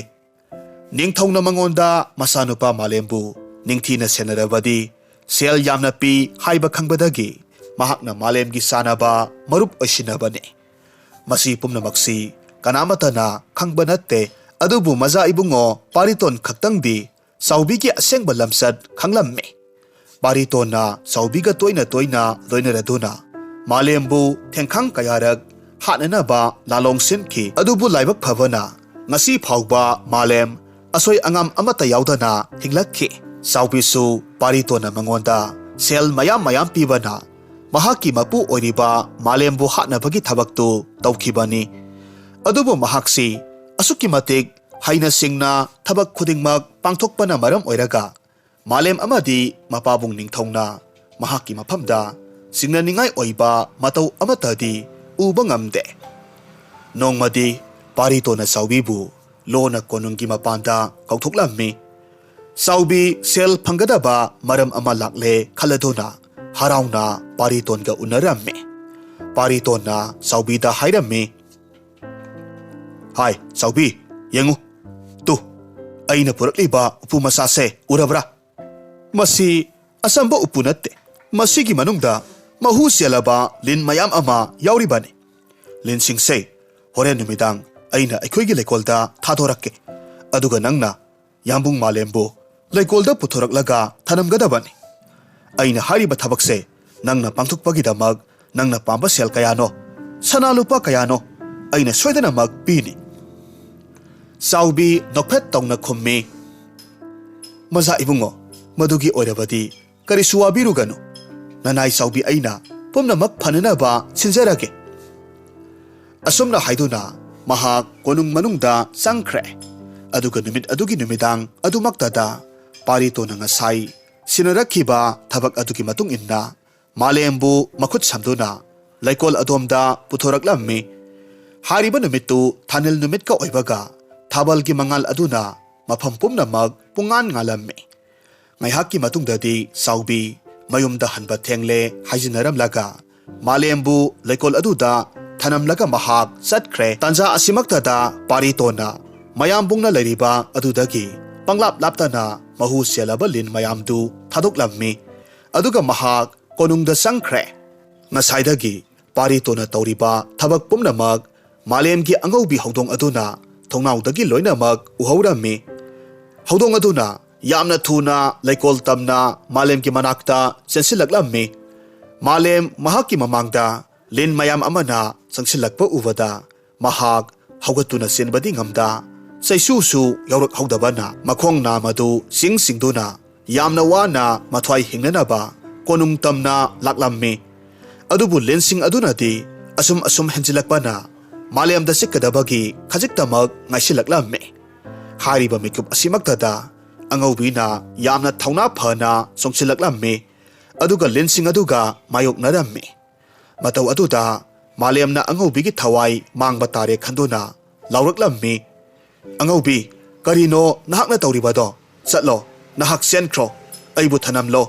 ꯅꯤꯡꯊꯧꯅ ꯃꯉꯣꯟꯗ ꯃꯆꯥꯅꯨꯄꯥ ꯃꯥꯂꯦꯝꯕꯨ ꯅꯤꯡꯊꯤꯅ ꯁꯦꯟꯅꯔꯕꯗꯤ ꯁꯦꯜ ꯌꯥꯝꯅ ꯄꯤ ꯍꯥꯏꯕ ꯈꯪꯕꯗꯒꯤ ꯃꯍꯥꯛꯅ ꯃꯥꯂꯦꯝꯒꯤ ꯆꯥꯅꯕ ꯃꯔꯨꯞ ꯑꯣꯏꯁꯤꯟꯅꯕꯅꯤ꯫ ꯃꯁꯤ ꯄꯨꯝꯅꯃꯛꯁꯤ ꯀꯅꯥꯃꯠꯇꯅ ꯈꯪꯕ ꯅꯠꯇꯦ꯫ ꯑꯗꯨꯕꯨ ꯃꯖꯥ ꯏꯕꯨꯡꯉꯣ ꯄꯥꯔꯤꯇꯣꯟ ꯈꯛꯇꯪꯗꯤ ꯆꯥꯎꯕꯤꯒꯤ ꯑꯁꯦꯡꯕ ꯂꯝꯆꯠ ꯈꯪꯂꯝꯃꯤ꯫ ꯄꯥꯔꯤꯇꯣꯟꯅ ꯆꯥꯎꯕꯤꯒ ꯇꯣꯏꯅ ꯇꯣꯏꯅ ꯂꯣꯏꯅꯔꯗꯨꯅ ꯃꯥꯂꯦꯝꯕꯨ ꯊꯦꯡꯈꯥꯡ ꯀꯌꯥꯔꯛ ꯍꯥꯠꯅꯅꯕ ꯂꯥꯂꯣꯡ ꯁꯤꯟꯈꯤ꯫ ꯑꯗꯨꯕꯨ ꯂꯥꯏꯕꯛ ꯐꯕꯅ ꯉꯁꯤ ꯐꯥꯎꯕ ꯃꯥꯂꯦꯝ ꯑꯁꯣꯏ ꯑꯉꯥꯝ ꯑꯃꯠꯇ ꯌꯥꯎꯗꯅ ꯍꯤꯡꯂꯛꯈꯤ꯫ ꯆꯥꯎꯕꯤꯁꯨ ꯄꯥꯔꯤꯇꯣꯟꯅ ꯃꯉꯣꯟꯗ ꯁꯦꯜ ꯃꯌꯥꯝ ꯃꯌꯥꯝ ꯄꯤꯕꯅ ꯃꯍꯥꯛꯀꯤ ꯃꯄꯨ ꯑꯣꯏꯔꯤꯕ ꯃꯥꯂꯦꯝꯕꯨ ꯍꯥꯠꯅꯕꯒꯤ ꯊꯕꯛꯇꯨ ꯇꯧꯈꯤꯕꯅꯤ꯫ ꯑꯗꯨꯕꯨ ꯃꯍꯥꯛꯁꯤ ꯑꯁꯨꯛꯀꯤ ꯃꯇꯤꯛ ꯍꯩꯅ ꯁꯤꯡꯅ ꯊꯕꯛ ꯈꯨꯗꯤꯡꯃꯛ ꯄꯥꯡꯊꯣꯛꯄꯅ ꯃꯔꯝ ꯑꯣꯏꯔꯒ ꯃꯥꯂꯦꯝ ꯑꯃꯗꯤ ꯃꯄꯥꯕꯨꯡ ꯅꯤꯡꯊꯧꯅ ꯃꯍꯥꯛꯀꯤ ꯃꯐꯝꯗ ꯆꯤꯡꯅꯅꯤꯡꯉꯥꯏ ꯑꯣꯏꯕ ꯃꯇꯧ ꯑꯃꯠꯇꯗꯤ ꯎꯕ ꯉꯝꯗꯦ꯫ ꯅꯣꯡꯃꯗꯤ ꯄꯥꯔꯤꯇꯣꯟꯅ ꯆꯥꯎꯕꯤꯕꯨ ꯂꯣꯟꯅ ꯀꯣꯅꯨꯡꯒꯤ ꯃꯄꯥꯟꯗ ꯀꯧꯊꯣꯛꯂꯝꯃꯤ꯫ ꯆꯥꯎꯕꯤ ꯁꯦꯜ ꯐꯪꯒꯗꯕ ꯃꯔꯝ ꯑꯃ ꯂꯥꯛꯂꯦ ꯈꯜꯂꯗꯨꯅ ꯍꯔꯥꯎꯅ ꯄꯥꯔꯤꯇꯣꯟꯒ ꯎꯅꯔꯝꯃꯤ꯫ ꯄꯥꯔꯤꯇꯣꯟꯅ ꯆꯥꯎꯕꯤꯗ ꯍꯥꯏꯔꯝꯃꯤ, "ꯍꯥꯏ, ꯆꯥꯎꯕꯤ, ꯌꯦꯡꯉꯨ, ꯇꯨ, ꯑꯩꯅ ꯄꯨꯔꯛꯂꯤꯕ ꯎꯄꯨ ꯃꯆꯥꯁꯦ ꯎꯔꯕ꯭ꯔꯥ? ꯃꯁꯤ ꯑꯆꯝꯕ ꯎꯄꯨ ꯅꯠꯇꯦ꯫ ꯃꯁꯤꯒꯤ ꯃꯅꯨꯡꯗ ꯃꯍꯨ ꯆꯦꯜꯂꯕ ꯂꯤꯟ ꯃꯌꯥꯝ ꯑꯃ ꯌꯥꯎꯔꯤꯕꯅꯤ꯫ ꯂꯤꯟꯁꯤꯡꯁꯦ ꯍꯣꯔꯦꯟ ꯅꯨꯃꯤꯗꯥꯡ ꯑꯩꯅ ꯑꯩꯈꯣꯏꯒꯤ ꯂꯩꯀꯣꯜꯗ ꯊꯥꯗꯣꯔꯛꯀꯦ꯫ ꯑꯗꯨꯒ ꯅꯪꯅ ꯌꯥꯝꯕꯨꯡ ꯃꯥꯂꯦꯝꯕꯨ ꯂꯩꯀꯣꯜꯗ ꯄꯨꯊꯣꯔꯛꯂꯒ ꯊꯅꯝꯒꯗꯕꯅꯤ꯫ ꯑꯩꯅ ꯍꯥꯏꯔꯤꯕ ꯊꯕꯛꯁꯦ ꯅꯪꯅ ꯄꯥꯡꯊꯣꯛꯄꯒꯤꯗꯃꯛ ꯅꯪꯅ ꯄꯥꯝꯕ ꯁꯦꯜ ꯀꯌꯥꯅꯣ, ꯁꯅꯥ ꯂꯨꯄꯥ ꯀꯌꯥꯅꯣ, ꯑꯩꯅ ꯁꯣꯏꯗꯅꯃꯛ ꯄꯤꯅꯤ꯫" ꯆꯥꯎꯕꯤ ꯅꯣꯛꯐꯦꯠ ꯇꯧꯅ ꯈꯨꯝꯃꯤ, "ꯃꯖꯥ ꯏꯕꯨꯡꯉꯣ, "ꯃꯗꯨꯒꯤ ꯑꯣꯏꯔꯕꯗꯤ ꯀꯔꯤꯁꯨ ꯋꯥꯕꯤꯔꯨꯒꯅꯨ꯫ ꯅꯅꯥꯏ ꯆꯥꯎꯕꯤ ꯑꯩꯅ ꯄꯨꯝꯅꯃꯛ ꯐꯅꯅꯕ ꯁꯤꯟꯖꯔꯒꯦ"꯫ ꯑꯁꯨꯝꯅ ꯍꯥꯏꯗꯨꯅ ꯃꯍꯥꯛ ꯀꯣꯅꯨꯡ ꯃꯅꯨꯡꯗ ꯆꯪꯈ꯭ꯔꯦ꯫ ꯑꯗꯨꯒ ꯅꯨꯃꯤꯠ ꯑꯗꯨꯒꯤ ꯅꯨꯃꯤꯗꯥꯡ ꯑꯗꯨꯃꯛꯇꯗ ꯄꯥꯔꯤꯇꯣꯟꯅ ꯉꯁꯥꯏ ꯁꯤꯟꯅꯔꯛꯈꯤꯕ ꯊꯕꯛ ꯑꯗꯨꯒꯤ ꯃꯇꯨꯡ ꯏꯟꯅ ꯃꯥꯂꯦꯝꯕꯨ ꯃꯈꯨꯠ ꯁꯝꯗꯨꯅ ꯂꯩꯀꯣꯜ ꯑꯗꯣꯝꯗ ꯄꯨꯊꯣꯔꯛꯂꯝꯃꯤ꯫ ꯍꯥꯏꯔꯤꯕ ꯅꯨꯃꯤꯠꯇꯨ ꯊꯥꯅꯤꯜ ꯅꯨꯃꯤꯠꯀ ꯑꯣꯏꯕꯒ ꯊꯥꯕꯜꯒꯤ ꯃꯉꯥꯜ ꯑꯗꯨꯅ ꯃꯐꯝ ꯄꯨꯝꯅꯃꯛ ꯄꯨꯡꯉꯥꯟ ꯉꯥꯜꯂꯝꯃꯤ꯫ ꯉꯥꯏꯍꯥꯛꯀꯤ ꯃꯇꯨꯡꯗꯗꯤ ꯆꯥꯎꯕꯤ ꯃꯌꯨꯝꯗ ꯍꯟꯕ ꯊꯦꯡꯂꯦ ꯍꯥꯏꯖꯤꯟꯅꯔꯝꯂꯒ ꯃꯥꯂꯦꯝꯕꯨ ꯂꯩꯀꯣꯜ ꯑꯗꯨꯗ ꯊꯅꯝꯂꯒ ꯃꯍꯥꯛ ꯆꯠꯈ꯭ꯔꯦ꯫ ꯇꯥꯟꯖꯥ ꯑꯁꯤꯃꯛꯇꯗ ꯄꯥꯔꯤꯇꯣꯟꯅ ꯃꯌꯥꯝꯕꯨꯡꯅ ꯂꯩꯔꯤꯕ ꯑꯗꯨꯗꯒꯤ ꯄꯪꯂꯥꯞ ꯂꯥꯞꯇꯅ ꯃꯍꯨ ꯆꯦꯜꯂꯕ ꯂꯤꯟ ꯃꯌꯥꯝꯗꯨ ꯊꯥꯗꯣꯛꯂꯝꯃꯤ꯫ ꯑꯗꯨꯒ ꯃꯍꯥꯛ ꯀꯣꯅꯨꯡꯗ ꯆꯪꯈ꯭ꯔꯦ꯫ ꯉꯁꯥꯏꯗꯒꯤ ꯄꯥꯔꯤꯇꯣꯟꯅ ꯇꯧꯔꯤꯕ ꯊꯕꯛ ꯄꯨꯝꯅꯃꯛ ꯃꯥꯂꯦꯝꯒꯤ ꯑꯉꯧꯕꯤ ꯍꯧꯗꯣꯡ ꯑꯗꯨꯅ ꯊꯣꯡꯅꯥꯎꯗꯒꯤ ꯂꯣꯏꯅꯃꯛ ꯎꯍꯧꯔꯝꯃꯤ꯫ ꯍꯧꯗꯣꯡ ꯑꯗꯨꯅ ꯌꯥꯝꯅ ꯊꯨꯅ ꯂꯩꯀꯣꯜ ꯇꯝꯅ ꯃꯥꯂꯦꯝꯒꯤ ꯃꯅꯥꯛꯇ ꯆꯦꯟꯁꯤꯜꯂꯛꯂꯝꯃꯤ꯫ ꯃꯥꯂꯦꯝ ꯃꯍꯥꯛꯀꯤ ꯃꯃꯥꯡꯗ ꯂꯤꯟ ꯃꯌꯥꯝ ꯑꯃꯅ ꯆꯪꯁꯤꯜꯂꯛꯄ ꯎꯕꯗ ꯃꯍꯥꯛ ꯍꯧꯒꯠꯇꯨꯅ ꯆꯦꯟꯕꯗꯤ ꯉꯝꯗ, ꯆꯩꯁꯨꯁꯨ ꯌꯥꯎꯔꯛꯍꯧꯗꯕꯅ ꯃꯈꯣꯡ ꯅꯥꯝ ꯑꯗꯨ ꯆꯤꯡ ꯆꯤꯡꯗꯨꯅ ꯌꯥꯝꯅ ꯋꯥꯅ ꯃꯊ꯭ꯋꯥꯏ ꯍꯤꯡꯅꯅꯕ ꯀꯣꯅꯨꯡ ꯇꯝꯅ ꯂꯥꯛꯂꯝꯃꯤ꯫ ꯑꯗꯨꯕꯨ ꯂꯤꯟꯁꯤꯡ ꯑꯗꯨꯅꯗꯤ ꯑꯁꯨꯝ ꯑꯁꯨꯝ ꯍꯦꯟꯖꯤꯜꯂꯛꯄꯅ ꯃꯥꯂꯦꯝꯗ ꯆꯤꯛꯀꯗꯕꯒꯤ ꯈꯖꯤꯛꯇꯃꯛ ꯉꯥꯏꯁꯤꯜꯂꯛꯂꯝꯃꯤ꯫ ꯍꯥꯏꯔꯤꯕ ꯃꯤꯀꯨꯞ ꯑꯁꯤꯃꯛꯇꯗ ꯑꯉꯧꯕꯤꯅ ꯌꯥꯝꯅ ꯊꯧꯅꯥ ꯐꯅ ꯆꯣꯡꯁꯤꯜꯂꯛꯂꯝꯃꯤ꯫ ꯑꯗꯨꯒ ꯂꯤꯟꯁꯤꯡ ꯑꯗꯨꯒ ꯃꯥꯌꯣꯛꯅꯔꯝꯃꯤ꯫ ꯃꯇꯧ ꯑꯗꯨꯗ ꯃꯥꯂꯦꯝꯅ ꯑꯉꯧꯕꯤꯒꯤ ꯊꯋꯥꯏ ꯃꯥꯡꯕ ꯇꯥꯔꯦ ꯈꯟꯗꯨꯅ ꯂꯥꯎꯔꯛꯂꯝꯃꯤ, "ꯑꯉꯧꯕꯤ, ꯀꯔꯤꯅꯣ ꯅꯍꯥꯛꯅ ꯇꯧꯔꯤꯕꯗꯣ? ꯆꯠꯂꯣ, ꯅꯍꯥꯛ ꯆꯦꯟꯈ꯭ꯔꯣ꯫ ꯑꯩꯕꯨ ꯊꯅꯝꯂꯣ꯫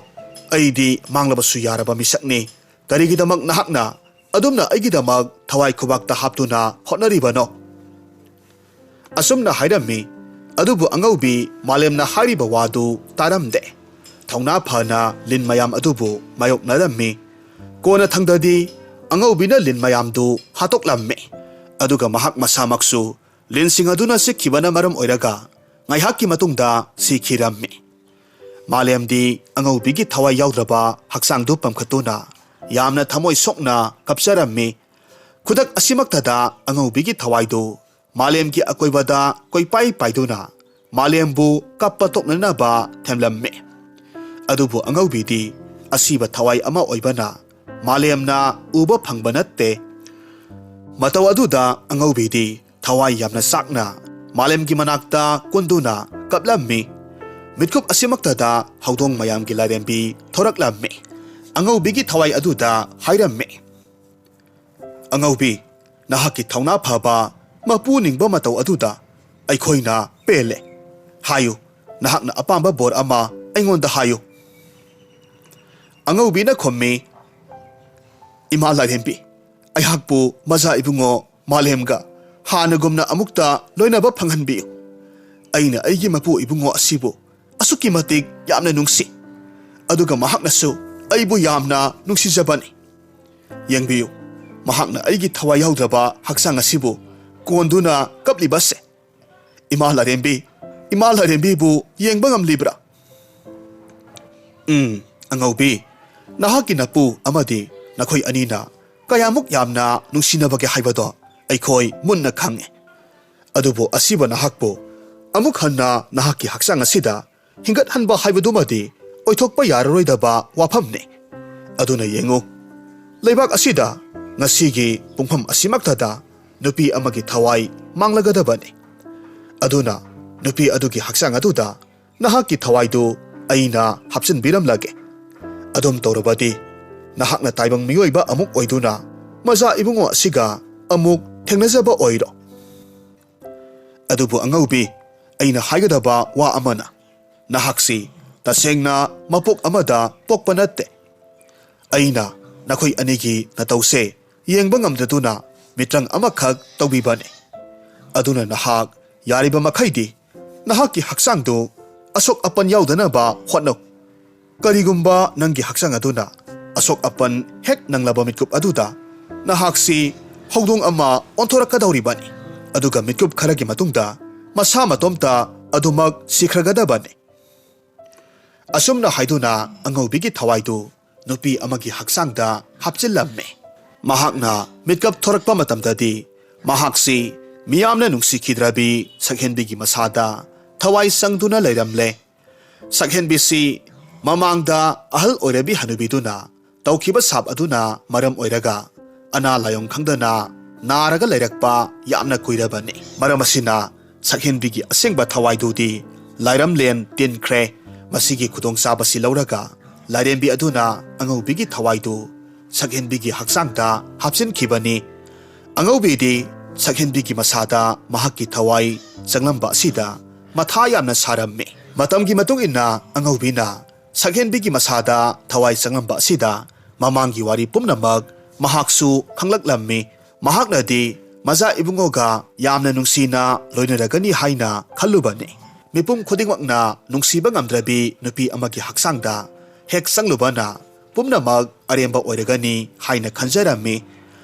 ꯑꯩꯗꯤ ꯃꯥꯡꯂꯕꯁꯨ ꯌꯥꯔꯕ ꯃꯤꯁꯛꯅꯤ꯫ ꯀꯔꯤꯒꯤꯗꯃꯛ ꯅꯍꯥꯛꯅ ꯑꯗꯨꯝꯅ ꯑꯩꯒꯤꯗꯃꯛ ꯊꯋꯥꯏ ꯈꯨꯕꯥꯛꯇ ꯍꯥꯞꯇꯨꯅ ꯍꯣꯠꯅꯔꯤꯕꯅꯣ?" ꯑꯁꯨꯝꯅ ꯍꯥꯏꯔꯝꯃꯤ꯫ ꯑꯗꯨꯕꯨ ꯑꯉꯧꯕꯤ ꯃꯥꯂꯦꯝꯅ ꯍꯥꯏꯔꯤꯕ ꯋꯥꯗꯨ ꯇꯥꯔꯝꯗꯦ꯫ ꯊꯧꯅꯥ ꯐꯅ ꯂꯤꯟ ꯃꯌꯥꯝ ꯑꯗꯨꯕꯨ ꯃꯥꯌꯣꯛꯅꯔꯝꯃꯤ꯫ ꯀꯣꯟꯅ ꯊꯪꯗꯗꯤ ꯑꯉꯧꯕꯤꯅ ꯂꯤꯟ ꯃꯌꯥꯝꯗꯨ ꯍꯥꯠꯇꯣꯛꯂꯝꯃꯤ꯫ ꯑꯗꯨꯒ ꯃꯍꯥꯛ ꯃꯁꯥꯃꯛꯁꯨ ꯂꯤꯟꯁꯤꯡ ꯑꯗꯨꯅ ꯆꯤꯛꯈꯤꯕꯅ ꯃꯔꯝ ꯑꯣꯏꯔꯒ ꯉꯥꯏꯍꯥꯛꯀꯤ ꯃꯇꯨꯡꯗ ꯁꯤꯈꯤꯔꯝꯃꯤ꯫ ꯃꯥꯂꯦꯝꯗꯤ ꯑꯉꯧꯕꯤꯒꯤ ꯊꯋꯥꯏ ꯌꯥꯎꯗ꯭ꯔꯕ ꯍꯛꯆꯥꯡꯗꯨ ꯄꯝꯈꯠꯇꯨꯅ ꯌꯥꯝꯅ ꯊꯃꯣꯏ ꯁꯣꯛꯅ ꯀꯞꯆꯔꯝꯃꯤ꯫ ꯈꯨꯗꯛ ꯑꯁꯤꯃꯛꯇꯗ ꯑꯉꯧꯕꯤꯒꯤ ꯊꯋꯥꯏꯗꯨ ꯃꯥꯂꯦꯝꯒꯤ ꯑꯀꯣꯏꯕꯗ ꯀꯣꯏꯄꯥꯏ ꯄꯥꯏꯗꯨꯅ ꯃꯥꯂꯦꯝꯕꯨ ꯀꯞꯄ ꯇꯣꯛꯅꯅꯕ ꯊꯦꯝꯂꯝꯃꯤ꯫ ꯑꯗꯨꯕꯨ ꯑꯉꯧꯕꯤꯗꯤ ꯑꯁꯤꯕ ꯊꯋꯥꯏ ꯑꯃ ꯑꯣꯏꯕꯅ ꯃꯥꯂꯦꯝꯅ ꯎꯕ ꯐꯪꯕ ꯅꯠꯇꯦ꯫ ꯃꯇꯧ ꯑꯗꯨꯗ ꯑꯉꯧꯕꯤꯗꯤ ꯊꯋꯥꯏ ꯌꯥꯝꯅ ꯆꯥꯛꯅ ꯃꯥꯂꯦꯝꯒꯤ ꯃꯅꯥꯛꯇ ꯀꯨꯟꯗꯨꯅ ꯀꯞꯂꯝꯃꯤ꯫ ꯃꯤꯠꯀꯨꯞ ꯑꯁꯤꯃꯛꯇꯗ ꯍꯧꯗꯣꯡ ꯃꯌꯥꯝꯒꯤ ꯂꯥꯏꯔꯦꯝꯕꯤ ꯊꯣꯔꯛꯂꯝꯃꯤ꯫ ꯑꯉꯧꯕꯤꯒꯤ ꯊꯋꯥꯏ ꯑꯗꯨꯗ ꯍꯥꯏꯔꯝꯃꯤ, "ꯑꯉꯧꯕꯤ, ꯅꯍꯥꯛꯀꯤ ꯊꯧꯅꯥ ꯐꯕ, ꯃꯄꯨ ꯅꯤꯡꯕ ꯃꯇꯧ ꯑꯗꯨꯗ ꯑꯩꯈꯣꯏꯅ ꯄꯦꯜꯂꯦ꯫ ꯍꯥꯏꯌꯨ, ꯅꯍꯥꯛꯅ ꯑꯄꯥꯝꯕ ꯕꯣꯔ ꯑꯃ ꯑꯩꯉꯣꯟꯗ ꯍꯥꯏꯌꯨ"꯫ ꯑꯉꯧꯕꯤꯅ ꯈꯨꯝꯃꯤ, "ꯏꯃꯥ ꯂꯥꯏꯔꯦꯝꯕꯤ, ꯑꯩꯍꯥꯛꯄꯨ ꯃꯖꯥ ꯏꯕꯨꯡꯉꯣ ꯃꯥꯂꯦꯝꯒ ꯍꯥꯟꯅꯒꯨꯝꯅ ꯑꯃꯨꯛꯇ ꯂꯣꯏꯅꯕ ꯐꯪꯍꯟꯕꯤꯌꯨ꯫ ꯑꯩꯅ ꯑꯩꯒꯤ ꯃꯄꯨ ꯏꯕꯨꯡꯉꯣ ꯑꯁꯤꯕꯨ ꯑꯁꯨꯛꯀꯤ ꯃꯇꯤꯛ ꯌꯥꯝꯅ ꯅꯨꯡꯁꯤ, ꯑꯗꯨꯒ ꯃꯍꯥꯛꯅꯁꯨ ꯑꯩꯕꯨ ꯌꯥꯝꯅ ꯅꯨꯡꯁꯤꯖꯕꯅꯤ꯫ ꯌꯦꯡꯕꯤꯌꯨ, ꯃꯍꯥꯛꯅ ꯑꯩꯒꯤ ꯊꯋꯥꯏ ꯌꯥꯎꯗ꯭ꯔꯕ ꯍꯛꯆꯥꯡ ꯑꯁꯤꯕꯨ ꯀꯣꯟꯗꯨꯅ ꯀꯞꯂꯤꯕꯁꯦ꯫ ꯏꯃꯥ ꯂꯥꯏꯔꯦꯝꯕꯤ, ꯏꯃꯥ ꯂꯥꯏꯔꯦꯝꯕꯤꯕꯨ ꯌꯦꯡꯕ ꯉꯝꯂꯤꯕ꯭ꯔꯥ?" "ꯎꯝ, ꯑꯉꯧꯕꯤ, ꯅꯍꯥꯛꯀꯤ ꯅꯄꯨ ꯑꯃꯗꯤ ꯅꯈꯣꯏ ꯑꯅꯤꯅ ꯀꯌꯥꯃꯨꯛ ꯌꯥꯝꯅ ꯅꯨꯡꯁꯤꯅꯕꯒꯦ ꯍꯥꯏꯕꯗꯣ ꯑꯩꯈꯣꯏ ꯃꯨꯟꯅ ꯈꯪꯉꯦ꯫ ꯑꯗꯨꯕꯨ ꯑꯁꯤꯕ ꯅꯍꯥꯛꯄꯨ ꯑꯃꯨꯛ ꯍꯟꯅ ꯅꯍꯥꯛꯀꯤ ꯍꯛꯆꯥꯡ ꯑꯁꯤꯗ ꯍꯤꯡꯒꯠꯍꯟꯕ ꯍꯥꯏꯕꯗꯨꯃꯗꯤ ꯑꯣꯏꯊꯣꯛꯄ ꯌꯥꯔꯔꯣꯏꯗꯕ ꯋꯥꯐꯝꯅꯤ꯫ ꯑꯗꯨꯅ ꯌꯦꯡꯉꯨ, ꯂꯩꯕꯥꯛ ꯑꯁꯤꯗ ꯉꯁꯤꯒꯤ ꯄꯨꯡꯐꯝ ꯑꯁꯤꯃꯛꯇꯗ ꯅꯨꯄꯤ ꯑꯃꯒꯤ ꯊꯋꯥꯏ ꯃꯥꯡꯂꯒꯗꯕꯅꯤ꯫ ꯑꯗꯨꯅ ꯅꯨꯄꯤ ꯑꯗꯨꯒꯤ ꯍꯛꯆꯥꯡ ꯑꯗꯨꯗ ꯅꯍꯥꯛꯀꯤ ꯊꯋꯥꯏꯗꯨ ꯑꯩꯅ ꯍꯥꯞꯆꯤꯟꯕꯤꯔꯝꯂꯒꯦ꯫ ꯑꯗꯨꯝ ꯇꯧꯔꯕꯗꯤ ꯅꯍꯥꯛꯅ ꯇꯥꯏꯕꯪ ꯃꯤꯑꯣꯏꯕ ꯑꯃꯨꯛ ꯑꯣꯏꯗꯨꯅ ꯃꯖꯥ ꯏꯕꯨꯡꯉꯣ ꯑꯁꯤꯒ ꯑꯃꯨꯛ ꯊꯦꯡꯅꯖꯕ ꯑꯣꯏꯔꯣ꯫ ꯑꯗꯨꯕꯨ ꯑꯉꯧꯕꯤ, ꯑꯩꯅ ꯍꯥꯏꯒꯗꯕ ꯋꯥ ꯑꯃꯅ, ꯅꯍꯥꯛꯁꯤ ꯇꯁꯦꯡꯅ ꯃꯄꯣꯛ ꯑꯃꯗ ꯄꯣꯛꯄ ꯅꯠꯇꯦ꯫ ꯑꯩꯅ ꯅꯈꯣꯏ ꯑꯅꯤꯒꯤ ꯅꯇꯧꯁꯦ ꯌꯦꯡꯕ ꯉꯝꯗꯗꯨꯅ ꯃꯤꯇ꯭ꯔꯪ ꯑꯃꯈꯛ ꯇꯧꯕꯤꯕꯅꯤ꯫ ꯑꯗꯨꯅ ꯅꯍꯥꯛ ꯌꯥꯔꯤꯕ ꯃꯈꯩꯗꯤ ꯅꯍꯥꯛꯀꯤ ꯍꯛꯆꯥꯡꯗꯨ ꯑꯁꯣꯛ ꯑꯄꯟ ꯌꯥꯎꯗꯅꯕ ꯍꯣꯠꯅꯧ꯫ ꯀꯔꯤꯒꯨꯝꯕ ꯅꯪꯒꯤ ꯍꯛꯆꯥꯡ ꯑꯗꯨꯅ ꯑꯁꯣꯛ ꯑꯄꯟ ꯍꯦꯛ ꯅꯪꯂꯕ ꯃꯤꯠꯀꯨꯞ ꯑꯗꯨꯗ ꯅꯍꯥꯛꯁꯤ ꯍꯧꯗꯣꯡ ꯑꯃ ꯑꯣꯟꯊꯣꯔꯛꯀꯗꯧꯔꯤꯕꯅꯤ꯫ ꯑꯗꯨꯒ ꯃꯤꯠꯀꯨꯞ ꯈꯔꯒꯤ ꯃꯇꯨꯡꯗ ꯃꯁꯥ ꯃꯇꯣꯝꯇ ꯑꯗꯨꯃꯛ ꯁꯤꯈ꯭ꯔꯒꯗꯕꯅꯤ"꯫ ꯑꯁꯨꯝꯅ ꯍꯥꯏꯗꯨꯅ ꯑꯉꯧꯕꯤꯒꯤ ꯊꯋꯥꯏꯗꯨ ꯅꯨꯄꯤ ꯑꯃꯒꯤ ꯍꯛꯆꯥꯡꯗ ꯍꯥꯞꯆꯤꯜꯂꯝꯃꯤ꯫ ꯃꯍꯥꯛꯅ ꯃꯤꯠꯀꯞ ꯊꯣꯔꯛꯄ ꯃꯇꯝꯗꯗꯤ ꯃꯍꯥꯛꯁꯤ ꯃꯤꯌꯥꯝꯅ ꯅꯨꯡꯁꯤꯈꯤꯗ꯭ꯔꯕꯤ ꯁꯛꯍꯦꯟꯕꯤꯒꯤ ꯃꯁꯥꯗ ꯊꯋꯥꯏ ꯆꯪꯗꯨꯅ ꯂꯩꯔꯝꯂꯦ꯫ ꯁꯛꯍꯦꯟꯕꯤꯁꯤ ꯃꯃꯥꯡꯗ ꯑꯍꯜ ꯑꯣꯏꯔꯕꯤ ꯍꯅꯨꯕꯤꯗꯨꯅ ꯇꯧꯈꯤꯕ ꯁꯥꯞ ꯑꯗꯨꯅ ꯃꯔꯝ ꯑꯣꯏꯔꯒ ꯑꯅꯥ ꯂꯥꯏꯌꯣꯡ ꯈꯪꯗꯅ ꯅꯥꯔꯒ ꯂꯩꯔꯛꯄ ꯌꯥꯝꯅ ꯀꯨꯏꯔꯕꯅꯤ꯫ ꯃꯔꯝ ꯑꯁꯤꯅ ꯁꯛꯍꯦꯟꯕꯤꯒꯤ ꯑꯁꯦꯡꯕ ꯊꯋꯥꯏꯗꯨꯗꯤ ꯂꯥꯏꯔꯝꯂꯦꯟ ꯇꯤꯟꯈ꯭ꯔꯦ꯫ ꯃꯁꯤꯒꯤ ꯈꯨꯗꯣꯡꯆꯥꯕꯁꯤ ꯂꯧꯔꯒ ꯂꯥꯏꯔꯦꯝꯕꯤ ꯑꯗꯨꯅ ꯑꯉꯧꯕꯤꯒꯤ ꯊꯋꯥꯏꯗꯨ ꯁꯛꯍꯦꯟꯕꯤꯒꯤ ꯍꯛꯆꯥꯡꯗ ꯍꯥꯞꯆꯤꯟꯈꯤꯕꯅꯤ꯫ ꯑꯉꯧꯕꯤꯗꯤ ꯁꯛꯍꯦꯟꯕꯤꯒꯤ ꯃꯁꯥꯗ ꯃꯍꯥꯛꯀꯤ ꯊꯋꯥꯏ ꯆꯪꯂꯝꯕ ꯑꯁꯤꯗ ꯃꯊꯥ ꯌꯥꯝꯅ ꯁꯥꯔꯝꯃꯤ꯫ ꯃꯇꯝꯒꯤ ꯃꯇꯨꯡ ꯏꯟꯅ ꯑꯉꯧꯕꯤꯅ ꯁꯛꯍꯦꯟꯕꯤꯒꯤ ꯃꯁꯥꯗ ꯊꯋꯥꯏ ꯆꯪꯂꯝꯕ ꯑꯁꯤꯗ ꯃꯃꯥꯡꯒꯤ ꯋꯥꯔꯤ ꯄꯨꯝꯅꯃꯛ ꯃꯍꯥꯛꯁꯨ ꯈꯪꯂꯛꯂꯝꯃꯤ꯫ ꯃꯍꯥꯛꯅꯗꯤ ꯃꯖꯥ ꯏꯕꯨꯡꯉꯣꯒ ꯌꯥꯝꯅ ꯅꯨꯡꯁꯤꯅ ꯂꯣꯏꯅꯔꯒꯅꯤ ꯍꯥꯏꯅ ꯈꯜꯂꯨꯕꯅꯤ꯫ ꯃꯤꯄꯨꯝ ꯈꯨꯗꯤꯡꯃꯛꯅ ꯅꯨꯡꯁꯤꯕ ꯉꯝꯗ꯭ꯔꯕꯤ ꯅꯨꯄꯤ ꯑꯃꯒꯤ ꯍꯛꯆꯥꯡꯗ ꯍꯦꯛ ꯆꯪꯂꯨꯕꯅ ꯄꯨꯝꯅꯃꯛ ꯑꯔꯦꯝꯕ ꯑꯣꯏꯔꯒꯅꯤ ꯍꯥꯏꯅ ꯈꯟꯖꯔꯝꯃꯤ꯫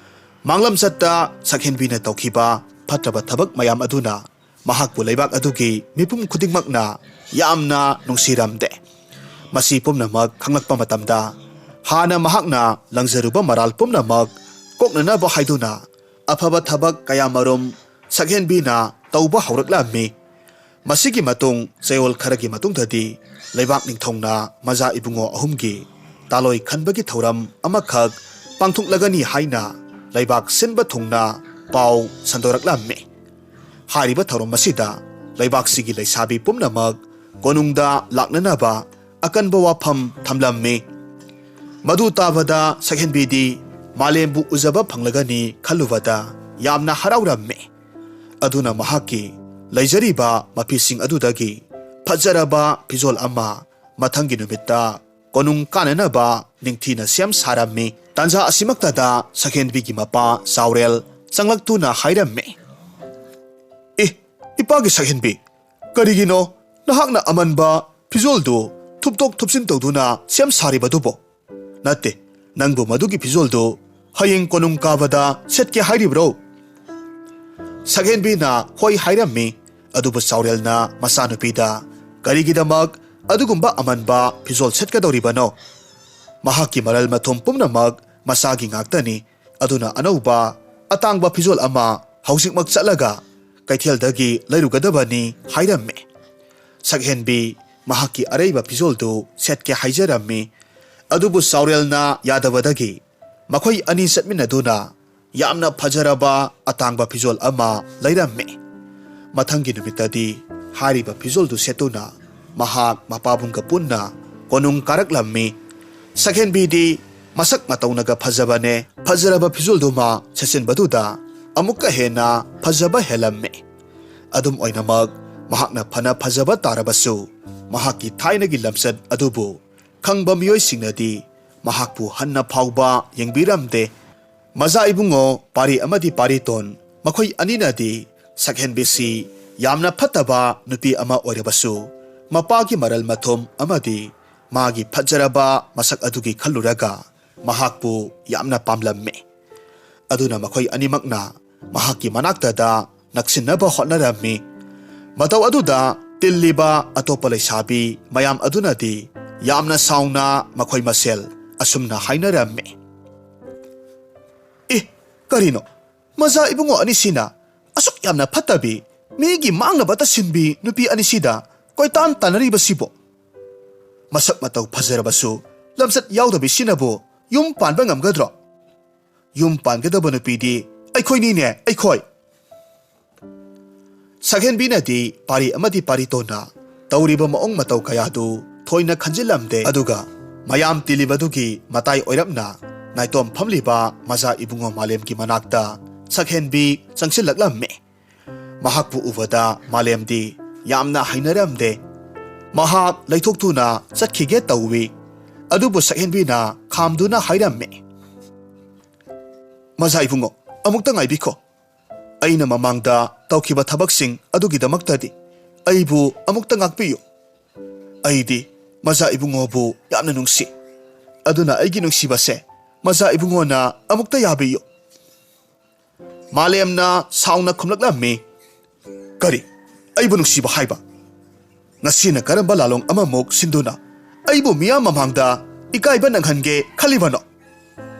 ꯃꯥꯡꯂꯝꯆꯠꯇ ꯁꯛꯍꯦꯟꯕꯤꯅ ꯇꯧꯈꯤꯕ ꯐꯠꯇꯕ ꯊꯕꯛ ꯃꯌꯥꯝ ꯑꯗꯨꯅ ꯃꯍꯥꯛꯄꯨ ꯂꯩꯕꯥꯛ ꯑꯗꯨꯒꯤ ꯃꯤꯄꯨꯝ ꯈꯨꯗꯤꯡꯃꯛꯅ ꯌꯥꯝꯅ ꯅꯨꯡꯁꯤꯔꯝꯗꯦ꯫ ꯃꯁꯤ ꯄꯨꯝꯅꯃꯛ ꯈꯪꯂꯛꯄ ꯃꯇꯝꯗ ꯍꯥꯟꯅ ꯃꯍꯥꯛꯅ ꯂꯪꯖꯔꯨꯕ ꯃꯔꯥꯜ ꯄꯨꯝꯅꯃꯛ ꯀꯣꯛꯅꯅꯕ ꯍꯥꯏꯗꯨꯅ ꯑꯐꯕ ꯊꯕꯛ ꯀꯌꯥꯃꯔꯨꯝ ꯁꯛꯍꯦꯟꯕꯤꯅ ꯇꯧꯕ ꯍꯧꯔꯛꯂꯝꯃꯤ꯫ ꯃꯁꯤꯒꯤ ꯃꯇꯨꯡ ꯆꯌꯣꯜ ꯈꯔꯒꯤ ꯃꯇꯨꯡꯗꯗꯤ ꯂꯩꯕꯥꯛ ꯅꯤꯡꯊꯧꯅ ꯃꯖꯥ ꯏꯕꯨꯡꯉꯣ ꯑꯍꯨꯝꯒꯤ ꯇꯥꯂꯣꯏ ꯈꯟꯕꯒꯤ ꯊꯧꯔꯝ ꯑꯃꯈꯛ ꯄꯥꯡꯊꯣꯛꯂꯒꯅꯤ ꯍꯥꯏꯅ ꯂꯩꯕꯥꯛ ꯁꯤꯟꯕ ꯊꯨꯡꯅ ꯄꯥꯎ ꯁꯟꯗꯣꯔꯛꯂꯝꯃꯤ꯫ ꯍꯥꯏꯔꯤꯕ ꯊꯧꯔꯝ ꯑꯁꯤꯗ ꯂꯩꯕꯥꯛꯁꯤꯒꯤ ꯂꯩꯁꯥꯕꯤ ꯄꯨꯝꯅꯃꯛ ꯀꯣꯅꯨꯡꯗ ꯂꯥꯛꯅꯅꯕ ꯑꯀꯟꯕ ꯋꯥꯐꯝ ꯊꯝꯂꯝꯃꯤ꯫ ꯃꯗꯨ ꯇꯥꯕꯗ ꯁꯛꯍꯦꯟꯕꯤꯗꯤ ꯃꯥꯂꯦꯝꯕꯨ ꯎꯖꯕ ꯐꯪꯂꯒꯅꯤ ꯈꯜꯂꯨꯕꯗ ꯌꯥꯝꯅ ꯍꯔꯥꯎꯔꯝꯃꯤ꯫ ꯑꯗꯨꯅ ꯃꯍꯥꯛꯀꯤ ꯂꯩꯖꯔꯤꯕ ꯃꯐꯤꯁꯤꯡ ꯑꯗꯨꯗꯒꯤ ꯐꯖꯔꯕ ꯐꯤꯖꯣꯜ ꯑꯃ ꯃꯊꯪꯒꯤ ꯅꯨꯃꯤꯠꯇ ꯀꯣꯅꯨꯡ ꯀꯥꯅꯅꯕ ꯅꯤꯡꯊꯤꯅ ꯁꯦꯝ ꯁꯥꯔꯝꯃꯤ꯫ ꯇꯥꯟꯖꯥ ꯑꯁꯤꯃꯛꯇꯗ ꯁꯛꯍꯦꯟꯕꯤꯒꯤ ꯃꯄꯥ ꯆꯥꯎꯔꯦꯜ ꯆꯪꯂꯛꯇꯨꯅ ꯍꯥꯏꯔꯝꯃꯤ, "ꯑꯦ, ꯏꯄꯥꯒꯤ ꯁꯛꯍꯦꯟꯕꯤ, ꯀꯔꯤꯒꯤꯅꯣ ꯅꯍꯥꯛꯅ ꯑꯃꯟꯕ ꯐꯤꯖꯣꯜꯗꯨ ꯊꯨꯞꯇꯣꯛ ꯊꯨꯞꯆꯤꯟ ꯇꯧꯗꯨꯅ ꯁꯦꯝ ꯁꯥꯔꯤꯕꯗꯨꯕꯣ? ꯅꯠꯇꯦ, ꯅꯪꯕꯨ ꯃꯗꯨꯒꯤ ꯐꯤꯖꯣꯜꯗꯨ ꯍꯌꯦꯡ ꯀꯣꯅꯨꯡ ꯀꯥꯕꯗ ꯁꯦꯠꯀꯦ ꯍꯥꯏꯔꯤꯕ꯭ꯔꯣ?" ꯁꯛꯍꯦꯟꯕꯤꯅ ꯍꯣꯏ ꯍꯥꯏꯔꯝꯃꯤ꯫ ꯑꯗꯨꯕꯨ ꯆꯥꯎꯔꯦꯜꯅ ꯃꯆꯥꯅꯨꯄꯤꯗ ꯀꯔꯤꯒꯤꯗꯃꯛ ꯑꯗꯨꯒꯨꯝꯕ ꯑꯃꯟꯕ ꯐꯤꯖꯣꯜ ꯁꯦꯠꯀꯗꯧꯔꯤꯕꯅꯣ? ꯃꯍꯥꯛꯀꯤ ꯃꯔꯜ ꯃꯊꯨꯝ ꯄꯨꯝꯅꯃꯛ ꯃꯆꯥꯒꯤ ꯉꯥꯛꯇꯅꯤ꯫ ꯑꯗꯨꯅ ꯑꯅꯧꯕ ꯑꯇꯥꯡꯕ ꯐꯤꯖꯣꯜ ꯑꯃ ꯍꯧꯖꯤꯛꯃꯛ ꯆꯠꯂꯒ ꯀꯩꯊꯦꯜꯗꯒꯤ ꯂꯩꯔꯨꯒꯗꯕꯅꯤ ꯍꯥꯏꯔꯝꯃꯤ꯫ ꯁꯛꯍꯦꯟꯕꯤ ꯃꯍꯥꯛꯀꯤ ꯑꯔꯩꯕ ꯐꯤꯖꯣꯜꯗꯨ ꯁꯦꯠꯀꯦ ꯍꯥꯏꯖꯔꯝꯃꯤ꯫ ꯑꯗꯨꯕꯨ ꯆꯥꯎꯔꯦꯜꯅ ꯌꯥꯗꯕꯗꯒꯤ ꯃꯈꯣꯏ ꯑꯅꯤ ꯆꯠꯃꯤꯟꯅꯗꯨꯅ ꯌꯥꯝꯅ ꯐꯖꯔꯕ ꯑꯇꯥꯡꯕ ꯐꯤꯖꯣꯜ ꯑꯃ ꯂꯩꯔꯝꯃꯤ꯫ ꯃꯊꯪꯒꯤ ꯅꯨꯃꯤꯠꯇꯗꯤ ꯍꯥꯏꯔꯤꯕ ꯐꯤꯖꯣꯜꯗꯨ ꯁꯦꯠꯇꯨꯅ ꯃꯍꯥꯛ ꯃꯄꯥꯕꯨꯡꯒ ꯄꯨꯟꯅ ꯀꯣꯅꯨꯡ ꯀꯥꯔꯛꯂꯝꯃꯤ꯫ ꯁꯛꯍꯦꯟꯕꯤꯗꯤ ꯃꯁꯛ ꯃꯇꯧꯅꯒ ꯐꯖꯕꯅꯦ꯫ ꯐꯖꯔꯕ ꯐꯤꯖꯣꯜꯗꯨꯃ ꯁꯦꯠꯆꯤꯟꯕꯗꯨꯗ ꯑꯃꯨꯛꯀ ꯍꯦꯟꯅ ꯐꯖꯕ ꯍꯦꯜꯂꯝꯃꯤ꯫ ꯑꯗꯨꯝ ꯑꯣꯏꯅꯃꯛ, ꯃꯍꯥꯛꯅ ꯐꯅ ꯐꯖꯕ ꯇꯥꯔꯕꯁꯨ, ꯃꯍꯥꯛꯀꯤ ꯊꯥꯏꯅꯒꯤ ꯂꯝꯆꯠ ꯑꯗꯨꯕꯨ ꯈꯪꯕ ꯃꯤꯑꯣꯏꯁꯤꯡꯅꯗꯤ ꯃꯍꯥꯛꯄꯨ ꯍꯟꯅ ꯐꯥꯎꯕ ꯌꯦꯡꯕꯤꯔꯝꯗꯦ꯫ ꯃꯖꯥ ꯏꯕꯨꯡꯉꯣ ꯄꯥꯔꯤ ꯑꯃꯗꯤ ꯄꯥꯔꯤꯇꯣꯟ, ꯃꯈꯣꯏ ꯑꯅꯤꯅꯗꯤ ꯁꯛꯍꯦꯟꯕꯤꯁꯤ ꯌꯥꯝꯅ ꯐꯠꯇꯕ ꯅꯨꯄꯤ ꯑꯃ ꯑꯣꯏꯔꯕꯁꯨ, ꯃꯄꯥꯒꯤ ꯃꯔꯜ ꯃꯊꯨꯝ ꯑꯃꯗꯤ ꯃꯥꯒꯤ ꯐꯖꯔꯕ ꯃꯁꯛ ꯑꯗꯨꯒꯤ ꯈꯜꯂꯨꯔꯒ ꯃꯍꯥꯛꯄꯨ ꯌꯥꯝꯅ ꯄꯥꯝꯂꯝꯃꯤ꯫ ꯑꯗꯨꯅ ꯃꯈꯣꯏ ꯑꯅꯤꯃꯛꯅ ꯃꯍꯥꯛꯀꯤ ꯃꯅꯥꯛꯇꯗ ꯅꯛꯁꯤꯟꯅꯕ ꯍꯣꯠꯅꯔꯝꯃꯤ꯫ ꯃꯇꯧ ꯑꯗꯨꯗ ꯇꯤꯜꯂꯤꯕ ꯑꯇꯣꯞꯄ ꯂꯩꯁꯥꯕꯤ ꯃꯌꯥꯝ ꯑꯗꯨꯅꯗꯤ ꯌꯥꯝꯅ ꯁꯥꯎꯅ ꯃꯈꯣꯏ ꯃꯁꯦꯜ ꯑꯁꯨꯝꯅ ꯍꯥꯏꯅꯔꯝꯃꯤ, "ꯑꯦ, ꯀꯔꯤꯅꯣ? ꯃꯖꯥ ꯏꯕꯨꯡꯉꯣ ꯑꯅꯤꯁꯤꯅ ꯑꯁꯨꯛ ꯌꯥꯝꯅ ꯐꯠꯇꯕꯤ, ꯃꯤꯒꯤ ꯃꯥꯡꯅꯕꯇ ꯁꯤꯟꯕꯤ ꯅꯨꯄꯤ ꯑꯅꯤꯁꯤꯗ ꯀꯣꯏꯇꯥꯟ ꯇꯥꯟꯅꯔꯤꯕꯁꯤꯕꯨ? ꯃꯁꯛ ꯃꯇꯧ ꯐꯖꯔꯕꯁꯨ ꯂꯝꯆꯠ ꯌꯥꯎꯗꯕꯤꯁꯤꯅꯕꯨ ꯌꯨꯝ ꯄꯥꯟꯕ ꯉꯝꯒꯗ꯭ꯔꯣ? ꯌꯨꯝ ꯄꯥꯟꯒꯗꯕ ꯅꯨꯄꯤꯗꯤ ꯑꯩꯈꯣꯏꯅꯤꯅꯦ, ꯑꯩꯈꯣꯏ!" ꯁꯛꯍꯦꯟꯕꯤꯅꯗꯤ ꯄꯥꯔꯤ ꯑꯃꯗꯤ ꯄꯥꯔꯤꯇꯣꯟꯅ ꯇꯧꯔꯤꯕ ꯃꯑꯣꯡ ꯃꯇꯧ ꯀꯌꯥꯗꯨ ꯊꯣꯏꯅ ꯈꯟꯖꯤꯜꯂꯝꯗꯦ꯫ ꯑꯗꯨꯒ ꯃꯌꯥꯝ ꯇꯤꯜꯂꯤꯕꯗꯨꯒꯤ ꯃꯇꯥꯏ ꯑꯣꯏꯔꯞꯅ ꯅꯥꯏꯇꯣꯝ ꯐꯝꯂꯤꯕ ꯃꯖꯥ ꯏꯕꯨꯡꯉꯣ ꯃꯥꯂꯦꯝꯒꯤ ꯃꯅꯥꯛꯇ ꯁꯛꯍꯦꯟꯕꯤ ꯆꯪꯁꯤꯜꯂꯛꯂꯝꯃꯤ꯫ ꯃꯍꯥꯛꯄꯨ ꯎꯕꯗ ꯃꯥꯂꯦꯝꯗꯤ ꯌꯥꯝꯅ ꯍꯩꯅꯔꯝꯗꯦ꯫ ꯃꯍꯥꯛ ꯂꯩꯊꯣꯛꯇꯨꯅ ꯆꯠꯈꯤꯒꯦ ꯇꯧꯏ꯫ ꯑꯗꯨꯕꯨ ꯁꯛꯍꯦꯟꯕꯤꯅ ꯈꯥꯝꯗꯨꯅ ꯍꯥꯏꯔꯝꯃꯤ, "ꯃꯖꯥ ꯏꯕꯨꯡꯉꯣ, ꯑꯃꯨꯛꯇ ꯉꯥꯏꯕꯤꯈꯣ꯫ ꯑꯩꯅ ꯃꯃꯥꯡꯗ ꯇꯧꯈꯤꯕ ꯊꯕꯛꯁꯤꯡ ꯑꯗꯨꯒꯤꯗꯃꯛꯇꯗꯤ ꯑꯩꯕꯨ ꯑꯃꯨꯛꯇ ꯉꯥꯛꯄꯤꯌꯨ꯫ ꯑꯩꯗꯤ ꯃꯖꯥ ꯏꯕꯨꯡꯉꯣꯕꯨ ꯌꯥꯝꯅ ꯅꯨꯡꯁꯤ꯫ ꯑꯗꯨꯅ ꯑꯩꯒꯤ ꯅꯨꯡꯁꯤꯕꯁꯦ ꯃꯖꯥ ꯏꯕꯨꯡꯉꯣꯅ ꯑꯃꯨꯛꯇ ꯌꯥꯕꯤꯌꯨ꯫" ꯃꯥꯂꯦꯝꯅ ꯁꯥꯎꯅ ꯈꯨꯝꯂꯛꯂꯝꯃꯤ, "ꯀꯔꯤ? ꯑꯩꯕꯨ ꯅꯨꯡꯁꯤꯕ ꯍꯥꯏꯕ? ꯉꯁꯤꯅ ꯀꯔꯝꯕ ꯂꯥꯂꯣꯡ ꯑꯃꯃꯨꯛ ꯁꯤꯟꯗꯨꯅ ꯑꯩꯕꯨ ꯃꯤꯌꯥꯝ ꯃꯃꯥꯡꯗ ꯏꯀꯥꯏꯕ ꯅꯪꯍꯟꯒꯦ ꯈꯜꯂꯤꯕꯅꯣ?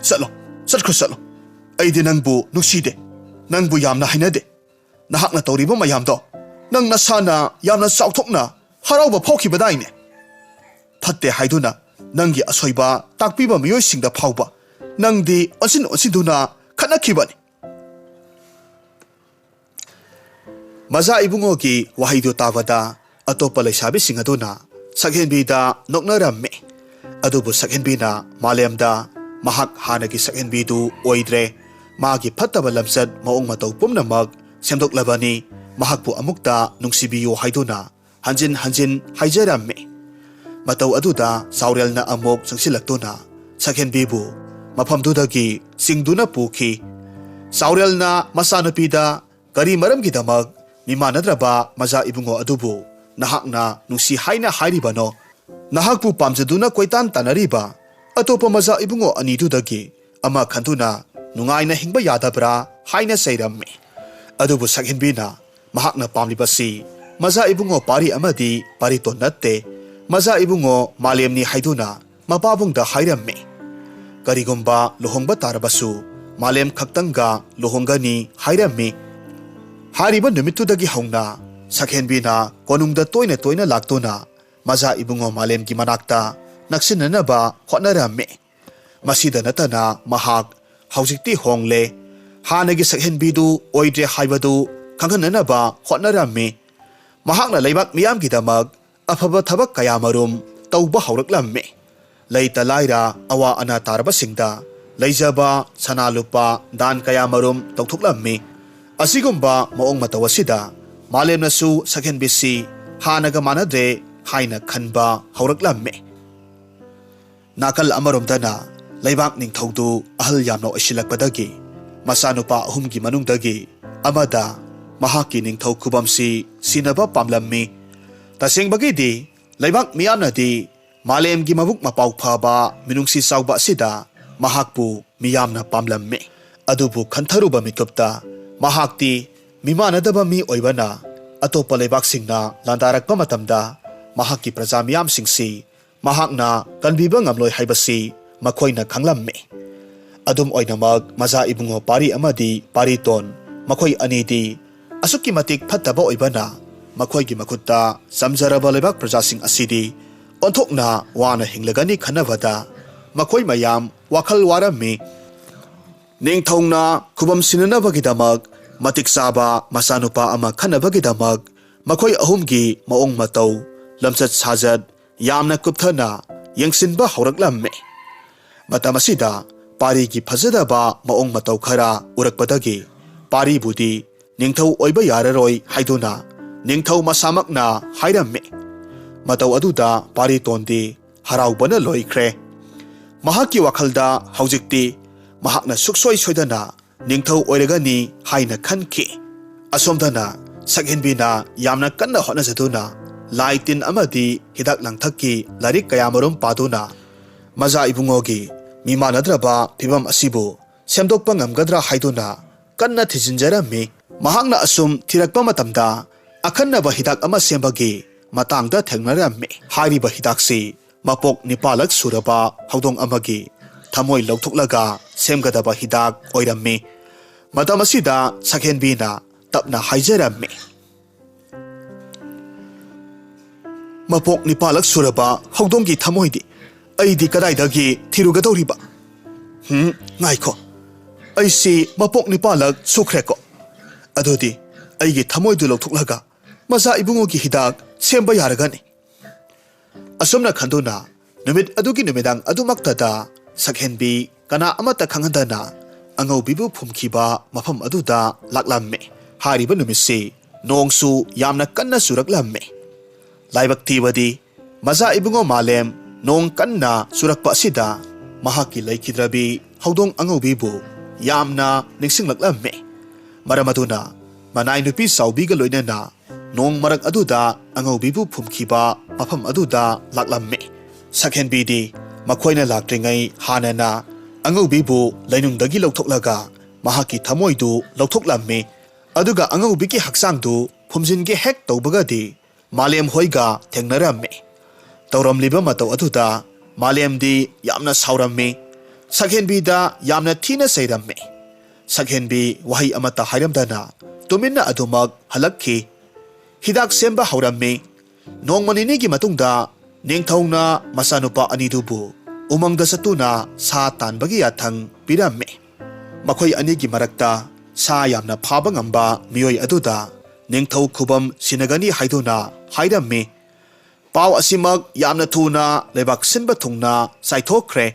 ꯆꯠꯂꯣ, ꯆꯠꯈ꯭ꯔꯣ, ꯆꯠꯂꯣ꯫ ꯑꯩꯗꯤ ꯅꯪꯕꯨ ꯅꯨꯡꯁꯤꯗꯦ, ꯅꯪꯕꯨ ꯌꯥꯝꯅ ꯍꯩꯅꯗꯦ꯫ ꯅꯍꯥꯛꯅ ꯇꯧꯔꯤꯕ ꯃꯌꯥꯝꯗꯣ ꯅꯪ ꯅꯁꯥꯅ ꯌꯥꯝꯅ ꯆꯥꯎꯊꯣꯛꯅ ꯍꯔꯥꯎꯕ ꯐꯥꯎꯈꯤꯕꯗꯥꯏꯅꯦ? ꯐꯠꯇꯦ ꯍꯥꯏꯗꯨꯅ ꯅꯪꯒꯤ ꯑꯁꯣꯏꯕ ꯇꯥꯛꯄꯤꯕ ꯃꯤꯑꯣꯏꯁꯤꯡꯗ ꯐꯥꯎꯕ ꯅꯪꯗꯤ ꯑꯣꯟꯁꯤꯟ ꯑꯣꯟꯁꯤꯟꯗꯨꯅ ꯈꯠꯅꯈꯤꯕꯅꯤ꯫ ꯃꯖꯥ ꯏꯕꯨꯡꯉꯣꯒꯤ ꯋꯥꯍꯩꯗꯨ ꯇꯥꯕꯗ ꯑꯇꯣꯞꯄ ꯂꯩꯁꯥꯕꯤꯁꯤꯡ ꯑꯗꯨꯅ ꯁꯛꯍꯦꯟꯕꯤꯗ ꯅꯣꯛꯅꯔꯝꯃꯤ꯫ ꯑꯗꯨꯕꯨ ꯁꯛꯍꯦꯟꯕꯤꯅ ꯃꯥꯂꯦꯝꯗ ꯃꯍꯥꯛ ꯍꯥꯟꯅꯒꯤ ꯁꯛꯍꯦꯟꯕꯤꯗꯨ ꯑꯣꯏꯗ꯭ꯔꯦ, ꯃꯥꯒꯤ ꯐꯠꯇꯕ ꯂꯝꯆꯠ ꯃꯑꯣꯡ ꯃꯇꯧ ꯄꯨꯝꯅꯃꯛ ꯁꯦꯝꯗꯣꯛꯂꯕꯅꯤ, ꯃꯍꯥꯛꯄꯨ ꯑꯃꯨꯛꯇ ꯅꯨꯡꯁꯤꯕꯤꯌꯨ ꯍꯥꯏꯗꯨꯅ ꯍꯟꯖꯤꯟ ꯍꯟꯖꯤꯟ ꯍꯥꯏꯖꯔꯝꯃꯤ꯫ ꯃꯇꯧ ꯑꯗꯨꯗ ꯆꯥꯎꯔꯦꯜꯅ ꯑꯃꯨꯛ ꯆꯪꯁꯤꯜꯂꯛꯇꯨꯅ ꯁꯛꯍꯦꯟꯕꯤꯕꯨ ꯃꯐꯝꯗꯨꯗꯒꯤ ꯆꯤꯡꯗꯨꯅ ꯄꯨꯈꯤ꯫ ꯆꯥꯎꯔꯦꯜꯅ ꯃꯆꯥꯅꯨꯄꯤꯗ ꯀꯔꯤ ꯃꯔꯝꯒꯤꯗꯃꯛ ꯃꯤꯃꯥꯟꯅꯗ꯭ꯔꯕ ꯃꯖꯥ ꯏꯕꯨꯡꯉꯣ ꯑꯗꯨꯕꯨ ꯅꯍꯥꯛꯅ ꯅꯨꯡꯁꯤ ꯍꯥꯏꯅ ꯍꯥꯏꯔꯤꯕꯅꯣ? ꯅꯍꯥꯛꯄꯨ ꯄꯥꯝꯖꯗꯨꯅ ꯀꯣꯏꯇꯥꯟ ꯇꯥꯟꯅꯔꯤꯕ ꯑꯇꯣꯞꯄ ꯃꯖꯥ ꯏꯕꯨꯡꯉꯣ ꯑꯅꯤꯗꯨꯗꯒꯤ ꯑꯃ ꯈꯟꯗꯨꯅ ꯅꯨꯡꯉꯥꯏꯅ ꯍꯤꯡꯕ ꯌꯥꯗꯕ꯭ꯔꯥ ꯍꯥꯏꯅ ꯆꯩꯔꯝꯃꯤ꯫ ꯑꯗꯨꯕꯨ ꯁꯛꯍꯦꯟꯕꯤꯅ ꯃꯍꯥꯛꯅ ꯄꯥꯝꯂꯤꯕꯁꯤ ꯃꯖꯥ ꯏꯕꯨꯡꯉꯣ ꯄꯥꯔꯤ ꯑꯃꯗꯤ ꯄꯥꯔꯤꯇꯣꯟ ꯅꯠꯇꯦ, ꯃꯖꯥ ꯏꯕꯨꯡꯉꯣ ꯃꯥꯂꯦꯝꯅꯤ ꯍꯥꯏꯗꯨꯅ ꯃꯄꯥꯕꯨꯡꯗ ꯍꯥꯏꯔꯝꯃꯤ꯫ ꯀꯔꯤꯒꯨꯝꯕ ꯂꯨꯍꯣꯡꯕ ꯇꯥꯔꯕꯁꯨ ꯃꯥꯂꯦꯝ ꯈꯛꯇꯪꯒ ꯂꯨꯍꯣꯡꯒꯅꯤ ꯍꯥꯏꯔꯝꯃꯤ꯫ ꯍꯥꯏꯔꯤꯕ ꯅꯨꯃꯤꯠꯇꯨꯗꯒꯤ ꯍꯧꯅ ꯁꯛꯍꯦꯟꯕꯤꯅ ꯀꯣꯅꯨꯡꯗ ꯇꯣꯏꯅ ꯇꯣꯏꯅ ꯂꯥꯛꯇꯨꯅ ꯃꯖꯥ ꯏꯕꯨꯡꯉꯣ ꯃꯥꯂꯦꯝꯒꯤ ꯃꯅꯥꯛꯇ ꯅꯛꯁꯤꯟꯅꯅꯕ ꯍꯣꯠꯅꯔꯝꯃꯤ꯫ ꯃꯁꯤꯗ ꯅꯠꯇꯅ ꯃꯍꯥꯛ ꯍꯧꯖꯤꯛꯇꯤ ꯍꯣꯡꯂꯦ, ꯍꯥꯟꯅꯒꯤ ꯁꯛꯍꯦꯟꯕꯤꯗꯨ ꯑꯣꯏꯗ꯭ꯔꯦ ꯍꯥꯏꯕꯗꯨ ꯈꯪꯍꯟꯅꯅꯕ ꯍꯣꯠꯅꯔꯝꯃꯤ꯫ ꯃꯍꯥꯛꯅ ꯂꯩꯕꯥꯛ ꯃꯤꯌꯥꯝꯒꯤꯗꯃꯛ ꯑꯐꯕ ꯊꯕꯛ ꯀꯌꯥꯃꯔꯨꯝ ꯇꯧꯕ ꯍꯧꯔꯛꯂꯝꯃꯤ꯫ ꯂꯩꯇ ꯂꯥꯏꯔ ꯑꯋꯥ ꯑꯅꯥ ꯇꯥꯔꯕꯁꯤꯡꯗ ꯂꯩꯖꯕ ꯁꯅꯥ ꯂꯨꯄꯥ ꯗꯥꯟ ꯀꯌꯥꯃꯔꯨꯝ ꯇꯧꯊꯣꯛꯂꯝꯃꯤ꯫ ꯑꯁꯤꯒꯨꯝꯕ ꯃꯑꯣꯡ ꯃꯇꯧ ꯑꯁꯤꯗ ꯃꯥꯂꯦꯝꯅꯁꯨ ꯁꯛꯍꯦꯟꯕꯤꯁꯤ ꯍꯥꯟꯅꯒ ꯃꯥꯟꯅꯗ꯭ꯔꯦ ꯍꯥꯏꯅ ꯈꯟꯕ ꯍꯧꯔꯛꯂꯝꯃꯤ꯫ ꯅꯥꯀꯜ ꯑꯃꯔꯣꯝꯗꯅ ꯂꯩꯕꯥꯛ ꯅꯤꯡꯊꯧꯗꯨ ꯑꯍꯜ ꯌꯥꯝꯅ ꯑꯣꯏꯁꯤꯜꯂꯛꯄꯗꯒꯤ ꯃꯆꯥꯅꯨꯄꯥ ꯑꯍꯨꯝꯒꯤ ꯃꯅꯨꯡꯗꯒꯤ ꯑꯃꯗ ꯃꯍꯥꯛꯀꯤ ꯅꯤꯡꯊꯧ ꯈꯨꯕꯝꯁꯤ ꯁꯤꯟꯅꯕ ꯄꯥꯝꯂꯝꯃꯤ꯫ ꯇꯁꯦꯡꯕꯒꯤꯗꯤ ꯂꯩꯕꯥꯛ ꯃꯤꯌꯥꯝꯅꯗꯤ ꯃꯥꯂꯦꯝꯒꯤ ꯃꯕꯨꯛ ꯃꯄꯥꯎ ꯐꯕ ꯃꯤꯅꯨꯡꯁꯤ ꯆꯥꯎꯕ ꯑꯁꯤꯗ ꯃꯍꯥꯛꯄꯨ ꯃꯤꯌꯥꯝꯅ ꯄꯥꯝꯂꯝꯃꯤ꯫ ꯑꯗꯨꯕꯨ ꯈꯟꯊꯔꯨꯕ ꯃꯤꯀꯨꯞꯇ ꯃꯍꯥꯛꯇꯤ ꯃꯤꯃꯥꯟꯅꯗꯕ ꯃꯤ ꯑꯣꯏꯕꯅ ꯑꯇꯣꯞꯄ ꯂꯩꯕꯥꯛꯁꯤꯡꯅ ꯂꯥꯟꯗꯥꯔꯛꯄ ꯃꯇꯝꯗ ꯃꯍꯥꯛꯀꯤ ꯄ꯭ꯔꯖꯥ ꯃꯤꯌꯥꯝꯁꯤꯡꯁꯤ ꯃꯍꯥꯛꯅ ꯀꯟꯕꯤꯕ ꯉꯝꯂꯣꯏ ꯍꯥꯏꯕꯁꯤ ꯃꯈꯣꯏꯅ ꯈꯪꯂꯝꯃꯤ꯫ ꯑꯗꯨꯝ ꯑꯣꯏꯅꯃꯛ ꯃꯖꯥ ꯏꯕꯨꯡꯉꯣ ꯄꯥꯔꯤ ꯑꯃꯗꯤ ꯄꯥꯔꯤꯇꯣꯟ ꯃꯈꯣꯏ ꯑꯅꯤꯗꯤ ꯑꯁꯨꯛꯀꯤ ꯃꯇꯤꯛ ꯐꯠꯇꯕ ꯑꯣꯏꯕꯅ ꯃꯈꯣꯏꯒꯤ ꯃꯈꯨꯠꯇ ꯆꯝꯖꯔꯕ ꯂꯩꯕꯥꯛ ꯄ꯭ꯔꯖꯥꯁꯤꯡ ꯑꯁꯤꯗꯤ ꯑꯣꯟꯊꯣꯛꯅ ꯋꯥꯅ ꯍꯤꯡꯂꯒꯅꯤ ꯈꯟꯅꯕꯗ ꯃꯈꯣꯏ ꯃꯌꯥꯝ ꯋꯥꯈꯜ ꯋꯥꯔꯝꯃꯤ꯫ ꯅꯤꯡꯊꯧꯅ ꯈꯨꯕꯝ ꯁꯤꯟꯅꯅꯕꯒꯤꯗꯃꯛ ꯃꯇꯤꯛ ꯆꯥꯕ ꯃꯆꯥꯅꯨꯄꯥ ꯑꯃ ꯈꯟꯅꯕꯒꯤꯗꯃꯛ ꯃꯈꯣꯏ ꯑꯍꯨꯝꯒꯤ ꯃꯑꯣꯡ ꯃꯇꯧ, ꯂꯝꯆꯠ ꯁꯥꯖꯠ ꯌꯥꯝꯅ ꯀꯨꯞꯊꯅ ꯌꯦꯡꯁꯤꯟꯕ ꯍꯧꯔꯛꯂꯝꯃꯤ꯫ ꯃꯇꯝ ꯑꯁꯤꯗ ꯄꯥꯔꯤꯒꯤ ꯐꯖꯗꯕ ꯃꯑꯣꯡ ꯃꯇꯧ ꯈꯔ ꯎꯔꯛꯄꯗꯒꯤ ꯄꯥꯔꯤꯕꯨꯗꯤ ꯅꯤꯡꯊꯧ ꯑꯣꯏꯕ ꯌꯥꯔꯔꯣꯏ ꯍꯥꯏꯗꯨꯅ ꯅꯤꯡꯊꯧ ꯃꯁꯥꯃꯛꯅ ꯍꯥꯏꯔꯝꯃꯤ꯫ ꯃꯇꯧ ꯑꯗꯨꯗ ꯄꯥꯔꯤꯇꯣꯟꯗꯤ ꯍꯔꯥꯎꯕꯅ ꯂꯣꯏꯈ꯭ꯔꯦ꯫ ꯃꯍꯥꯛꯀꯤ ꯋꯥꯈꯜꯗ ꯍꯧꯖꯤꯛꯇꯤ ꯃꯍꯥꯛꯅ ꯁꯨꯛꯁꯣꯏ ꯁꯣꯏꯗꯅ ꯅꯤꯡꯊꯧ ꯑꯣꯏꯔꯒꯅꯤ ꯍꯥꯏꯅ ꯈꯟꯈꯤ꯫ ꯑꯁꯣꯝꯗꯅ ꯁꯛꯍꯦꯟꯕꯤꯅ ꯌꯥꯝꯅ ꯀꯟꯅ ꯍꯣꯠꯅꯖꯗꯨꯅ ꯂꯥꯏ ꯇꯤꯟ ꯑꯃꯗꯤ ꯍꯤꯗꯥꯛ ꯂꯥꯡꯊꯛꯀꯤ ꯂꯥꯏꯔꯤꯛ ꯀꯌꯥꯃꯔꯨꯝ ꯄꯥꯗꯨꯅ ꯃꯖꯥ ꯏꯕꯨꯡꯉꯣꯒꯤ ꯃꯤꯃꯥꯟꯅꯗ꯭ꯔꯕ ꯐꯤꯚꯝ ꯑꯁꯤꯕꯨ ꯁꯦꯝꯗꯣꯛꯄ ꯉꯝꯒꯗ꯭ꯔꯥ ꯍꯥꯏꯗꯨꯅ ꯀꯟꯅ ꯊꯤꯖꯤꯟꯖꯔꯝꯃꯤ꯫ ꯃꯍꯥꯛꯅ ꯑꯁꯨꯝ ꯊꯤꯔꯛꯄ ꯃꯇꯝꯗ ꯑꯈꯟꯅꯕ ꯍꯤꯗꯥꯛ ꯑꯃ ꯁꯦꯝꯕꯒꯤ ꯃꯇꯥꯡꯗ ꯊꯦꯡꯅꯔꯝꯃꯤ꯫ ꯍꯥꯏꯔꯤꯕ ꯍꯤꯗꯥꯛꯁꯤ ꯃꯄꯣꯛ ꯅꯤꯄꯥꯜꯂꯛ ꯁꯨꯔꯕ ꯍꯧꯗꯣꯡ ꯑꯃꯒꯤ ꯊꯃꯣꯏ ꯂꯧꯊꯣꯛꯂꯒ ꯁꯦꯝꯒꯗꯕ ꯍꯤꯗꯥꯛ ꯑꯣꯏꯔꯝꯃꯤ꯫ ꯃꯇꯝ ꯑꯁꯤꯗ ꯁꯛꯍꯦꯟꯕꯤꯅ ꯇꯞꯅ ꯍꯥꯏꯖꯔꯝꯃꯤ, "ꯃꯄꯣꯛ ꯅꯤꯄꯥꯜꯂꯛ ꯁꯨꯔꯕ ꯍꯧꯗꯣꯡꯒꯤ ꯊꯃꯣꯏꯗꯤ ꯑꯩꯗꯤ ꯀꯗꯥꯏꯗꯒꯤ ꯊꯤꯔꯨꯒꯗꯧꯔꯤꯕ? ꯍꯨꯝ, ꯉꯥꯏꯈꯣ, ꯑꯩꯁꯤ ꯃꯄꯣꯛ ꯅꯤꯄꯥꯜꯂꯛ ꯁꯨꯈ꯭ꯔꯦꯀꯣ꯫ ꯑꯗꯨꯗꯤ ꯑꯩꯒꯤ ꯊꯃꯣꯏꯗꯨ ꯂꯧꯊꯣꯛꯂꯒ ꯃꯆꯥ ꯏꯕꯨꯡꯉꯣꯒꯤ ꯍꯤꯗꯥꯛ ꯁꯦꯝꯕ ꯌꯥꯔꯒꯅꯤ"꯫ ꯑꯁꯨꯝꯅ ꯈꯟꯗꯨꯅ ꯅꯨꯃꯤꯠ ꯑꯗꯨꯒꯤ ꯅꯨꯃꯤꯗꯥꯡ ꯑꯗꯨꯃꯛꯇꯗ ꯁꯛꯍꯦꯟꯕꯤ ꯀꯅꯥ ꯑꯃꯠꯇ ꯈꯪꯍꯟꯗꯅ ꯑꯉꯧꯕꯤꯕꯨ ꯐꯨꯝꯈꯤꯕ ꯃꯐꯝ ꯑꯗꯨꯗ ꯂꯥꯛꯂꯝꯃꯤ꯫ ꯍꯥꯏꯔꯤꯕ ꯅꯨꯃꯤꯠꯁꯤ ꯅꯣꯡꯁꯨ ꯌꯥꯝꯅ ꯀꯟꯅ ꯆꯨꯔꯛꯂꯝꯃꯤ꯫ ꯂꯥꯏꯕꯛ ꯊꯤꯕꯗꯤ ꯃꯆꯥ ꯏꯕꯨꯡꯉꯣ ꯃꯥꯂꯦꯝ ꯅꯣꯡ ꯀꯟꯅ ꯆꯨꯔꯛꯄ ꯑꯁꯤꯗ ꯃꯍꯥꯛꯀꯤ ꯂꯩꯈꯤꯗ꯭ꯔꯕꯤ ꯍꯧꯗꯣꯡ ꯑꯉꯧꯕꯤꯕꯨ ꯌꯥꯝꯅ ꯅꯤꯡꯁꯤꯡꯂꯛꯂꯝꯃꯤ꯫ ꯃꯔꯝ ꯑꯗꯨꯅ ꯃꯅꯥꯏ ꯅꯨꯄꯤ ꯆꯥꯎꯕꯤꯒ ꯂꯣꯏꯅꯅ ꯅꯣꯡ ꯃꯔꯛ ꯑꯗꯨꯗ ꯑꯉꯧꯕꯤꯕꯨ ꯐꯨꯝꯈꯤꯕ ꯃꯐꯝ ꯑꯗꯨꯗ ꯂꯥꯛꯂꯝꯃꯤ꯫ ꯁꯛꯍꯦꯟꯕꯤꯗꯤ ꯃꯈꯣꯏꯅ ꯂꯥꯛꯇ꯭ꯔꯤꯉꯩ ꯍꯥꯟꯅꯅ ꯑꯉꯧꯕꯤꯕꯨ ꯂꯩꯅꯨꯡꯗꯒꯤ ꯂꯧꯊꯣꯛꯂꯒ ꯃꯍꯥꯛꯀꯤ ꯊꯃꯣꯏꯗꯨ ꯂꯧꯊꯣꯛꯂꯝꯃꯤ꯫ ꯑꯗꯨꯒ ꯑꯉꯧꯕꯤꯒꯤ ꯍꯛꯆꯥꯡꯗꯨ ꯐꯨꯝꯖꯤꯟꯒꯦ ꯍꯦꯛ ꯇꯧꯕꯒꯗꯤ ꯃꯥꯂꯦꯝ ꯍꯣꯏꯒ ꯊꯦꯡꯅꯔꯝꯃꯤ꯫ ꯇꯧꯔꯝꯂꯤꯕ ꯃꯇꯧ ꯑꯗꯨꯗ ꯃꯥꯂꯦꯝꯗꯤ ꯌꯥꯝꯅ ꯁꯥꯎꯔꯝꯃꯤ꯫ ꯁꯛꯍꯦꯟꯕꯤꯗ ꯌꯥꯝꯅ ꯊꯤꯅ ꯆꯩꯔꯝꯃꯤ꯫ ꯁꯛꯍꯦꯟꯕꯤ ꯋꯥꯍꯩ ꯑꯃꯠꯇ ꯍꯥꯏꯔꯝꯗꯅ ꯇꯨꯃꯤꯟꯅ ꯑꯗꯨꯃꯛ ꯍꯜꯂꯛꯈꯤ꯫ ꯍꯤꯗꯥꯛ ꯁꯦꯝꯕ ꯍꯧꯔꯝꯃꯤ꯫ ꯅꯣꯡꯃ ꯅꯤꯅꯤꯒꯤ ꯃꯇꯨꯡꯗ ꯅꯤꯡꯊꯧꯅ ꯃꯆꯥꯅꯨꯄꯥ ꯑꯅꯤꯗꯨꯕꯨ ꯎꯃꯪꯗ ꯆꯠꯇꯨꯅ ꯁꯥ ꯇꯥꯟꯕꯒꯤ ꯌꯥꯊꯪ ꯄꯤꯔꯝꯃꯤ꯫ ꯃꯈꯣꯏ ꯑꯅꯤꯒꯤ ꯃꯔꯛꯇ ꯁꯥ ꯌꯥꯝꯅ ꯐꯥꯕ ꯉꯝꯕ ꯃꯤꯑꯣꯏ ꯑꯗꯨꯗ ꯅꯤꯡꯊꯧ ꯈꯨꯕꯝ ꯁꯤꯟꯅꯒꯅꯤ ꯍꯥꯏꯗꯨꯅ ꯍꯥꯏꯔꯝꯃꯤ꯫ ꯄꯥꯎ ꯑꯁꯤꯃꯛ ꯌꯥꯝꯅ ꯊꯨꯅ ꯂꯩꯕꯥꯛ ꯁꯤꯟꯕ ꯊꯨꯡꯅ ꯆꯥꯏꯊꯣꯛꯈ꯭ꯔꯦ꯫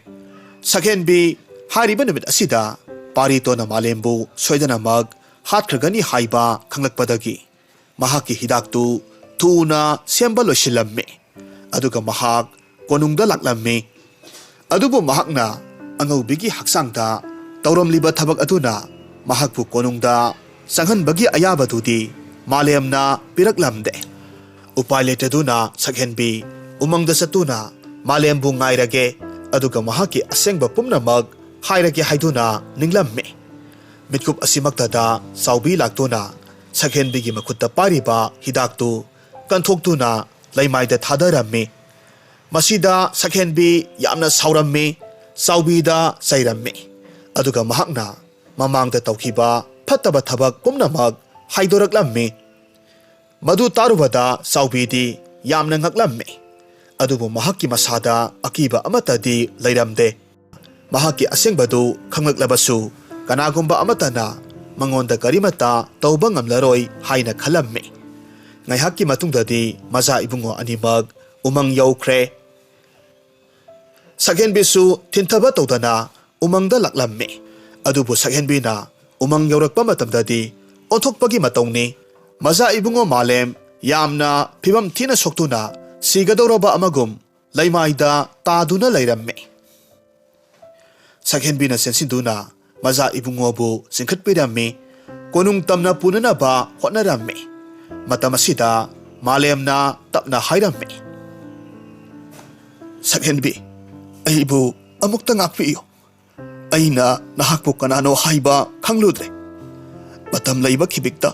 ꯁꯛꯍꯦꯟꯕꯤ ꯍꯥꯏꯔꯤꯕ ꯅꯨꯃꯤꯠ ꯑꯁꯤꯗ ꯄꯥꯔꯤꯇꯣꯟꯅ ꯃꯥꯂꯦꯝꯕꯨ ꯁꯣꯏꯗꯅꯃꯛ ꯍꯥꯠꯈ꯭ꯔꯒꯅꯤ ꯍꯥꯏꯕ ꯈꯪꯂꯛꯄꯗꯒꯤ ꯃꯍꯥꯛꯀꯤ ꯍꯤꯗꯥꯛꯇꯨ ꯊꯨꯅ ꯁꯦꯝꯕ ꯂꯣꯏꯁꯤꯜꯂꯝꯃꯤ꯫ ꯑꯗꯨꯒ ꯃꯍꯥꯛ ꯀꯣꯅꯨꯡꯗ ꯂꯥꯛꯂꯝꯃꯤ꯫ ꯑꯗꯨꯕꯨ ꯃꯍꯥꯛꯅ ꯑꯉꯧꯕꯤꯒꯤ ꯍꯛꯆꯥꯡꯗ ꯇꯧꯔꯝꯂꯤꯕ ꯊꯕꯛ ꯑꯗꯨꯅ ꯃꯍꯥꯛꯄꯨ ꯀꯣꯅꯨꯡꯗ ꯆꯪꯍꯟꯕꯒꯤ ꯑꯌꯥꯕꯗꯨꯗꯤ ꯃꯥꯂꯦꯝꯅ ꯄꯤꯔꯛꯂꯝꯗꯦ꯫ ꯎꯄꯥꯏ ꯂꯩꯇꯗꯨꯅ ꯁꯛꯍꯦꯟꯕꯤ ꯎꯃꯪꯗ ꯆꯠꯇꯨꯅ ꯃꯥꯂꯦꯝꯕꯨ ꯉꯥꯏꯔꯒꯦ, ꯑꯗꯨꯒ ꯃꯍꯥꯛꯀꯤ ꯑꯁꯦꯡꯕ ꯄꯨꯝꯅꯃꯛ ꯍꯥꯏꯔꯒꯦ ꯍꯥꯏꯗꯨꯅ ꯅꯤꯡꯂꯝꯃꯤ꯫ ꯃꯤꯠꯀꯨꯞ ꯑꯁꯤꯃꯛꯇꯗ ꯆꯥꯎꯕꯤ ꯂꯥꯛꯇꯨꯅ ꯁꯛꯍꯦꯟꯕꯤꯒꯤ ꯃꯈꯨꯠꯇ ꯄꯥꯏꯔꯤꯕ ꯍꯤꯗꯥꯛꯇꯨ ꯀꯟꯊꯣꯛꯇꯨꯅ ꯂꯩꯃꯥꯏꯗ ꯊꯥꯗꯔꯝꯃꯤ꯫ ꯃꯁꯤꯗ ꯁꯛꯍꯦꯟꯕꯤ ꯌꯥꯝꯅ ꯁꯥꯎꯔꯝꯃꯤ, ꯆꯥꯎꯕꯤꯗ ꯆꯩꯔꯝꯃꯤ꯫ ꯑꯗꯨꯒ ꯃꯍꯥꯛꯅ ꯃꯃꯥꯡꯗ ꯇꯧꯈꯤꯕ ꯐꯠꯇꯕ ꯊꯕꯛ ꯄꯨꯝꯅꯃꯛ ꯍꯥꯏꯗꯣꯔꯛꯂꯝꯃꯤ꯫ ꯃꯗꯨ ꯇꯥꯔꯨꯕꯗ ꯆꯥꯎꯕꯤꯗꯤ ꯌꯥꯝꯅ ꯉꯛꯂꯝꯃꯤ꯫ ꯑꯗꯨꯕꯨ ꯃꯍꯥꯛꯀꯤ ꯃꯁꯥꯗ ꯑꯀꯤꯕ ꯑꯃꯠꯇꯗꯤ ꯂꯩꯔꯝꯗꯦ꯫ ꯃꯍꯥꯛꯀꯤ ꯑꯁꯦꯡꯕꯗꯨ ꯈꯪꯂꯛꯂꯕꯁꯨ ꯀꯅꯥꯒꯨꯝꯕ ꯑꯃꯠꯇꯅ ꯃꯉꯣꯟꯗ ꯀꯔꯤꯃꯠꯇ ꯇꯧꯕ ꯉꯝꯂꯔꯣꯏ ꯍꯥꯏꯅ ꯈꯜꯂꯝꯃꯤ꯫ ꯉꯥꯏꯍꯥꯛꯀꯤ ꯃꯇꯨꯡꯗꯗꯤ ꯃꯆꯥ ꯏꯕꯨꯡꯉꯣ ꯑꯅꯤꯃꯛ ꯎꯃꯪ ꯌꯧꯈ꯭ꯔꯦ꯫ ꯁꯛꯍꯦꯟꯕꯤꯁꯨ ꯊꯤꯟꯊꯕ ꯇꯧꯗꯅ ꯎꯃꯪꯗ ꯂꯥꯛꯂꯝꯃꯤ꯫ ꯑꯗꯨꯕꯨ ꯁꯛꯍꯦꯟꯕꯤꯅ ꯎꯃꯪ ꯌꯧꯔꯛꯄ ꯃꯇꯝꯗꯗꯤ ꯑꯣꯟꯊꯣꯛꯄꯒꯤ ꯃꯇꯧꯅꯤ꯫ ꯃꯆꯥ ꯏꯕꯨꯡꯉꯣ ꯃꯥꯂꯦꯝ ꯌꯥꯝꯅ ꯐꯤꯕꯝ ꯊꯤꯅ ꯁꯣꯛꯇꯨꯅ ꯁꯤꯒꯗꯧꯔꯕ ꯑꯃꯒꯨꯝ ꯂꯩꯃꯥꯏꯗ ꯇꯥꯗꯨꯅ ꯂꯩꯔꯝꯃꯤ꯫ ꯁꯛꯍꯦꯟꯕꯤꯅ ꯆꯦꯟꯁꯤꯟꯗꯨꯅ ꯃꯆꯥ ꯏꯕꯨꯡꯉꯣꯕꯨ ꯆꯤꯡꯈꯠꯄꯤꯔꯝꯃꯤ꯫ ꯀꯣꯅꯨꯡ ꯇꯝꯅ ꯄꯨꯅꯅꯕ ꯍꯣꯠꯅꯔꯝꯃꯤ꯫ ꯃꯇꯝ ꯑꯁꯤꯗ ꯃꯥꯂꯦꯝꯅ ꯇꯞꯅ ꯍꯥꯏꯔꯝꯃꯤ, "ꯁꯛꯍꯦꯟꯕꯤ, ꯑꯩꯕꯨ ꯑꯃꯨꯛꯇ ꯉꯥꯛꯄꯤꯌꯨ꯫ ꯑꯩꯅ ꯅꯍꯥꯛꯄꯨ ꯀꯅꯥꯅꯣ ꯍꯥꯏꯕ ꯈꯪꯂꯨꯗ꯭ꯔꯦ꯫ ꯃꯇꯝ ꯂꯩꯕ ꯈꯤꯕꯤꯛꯇ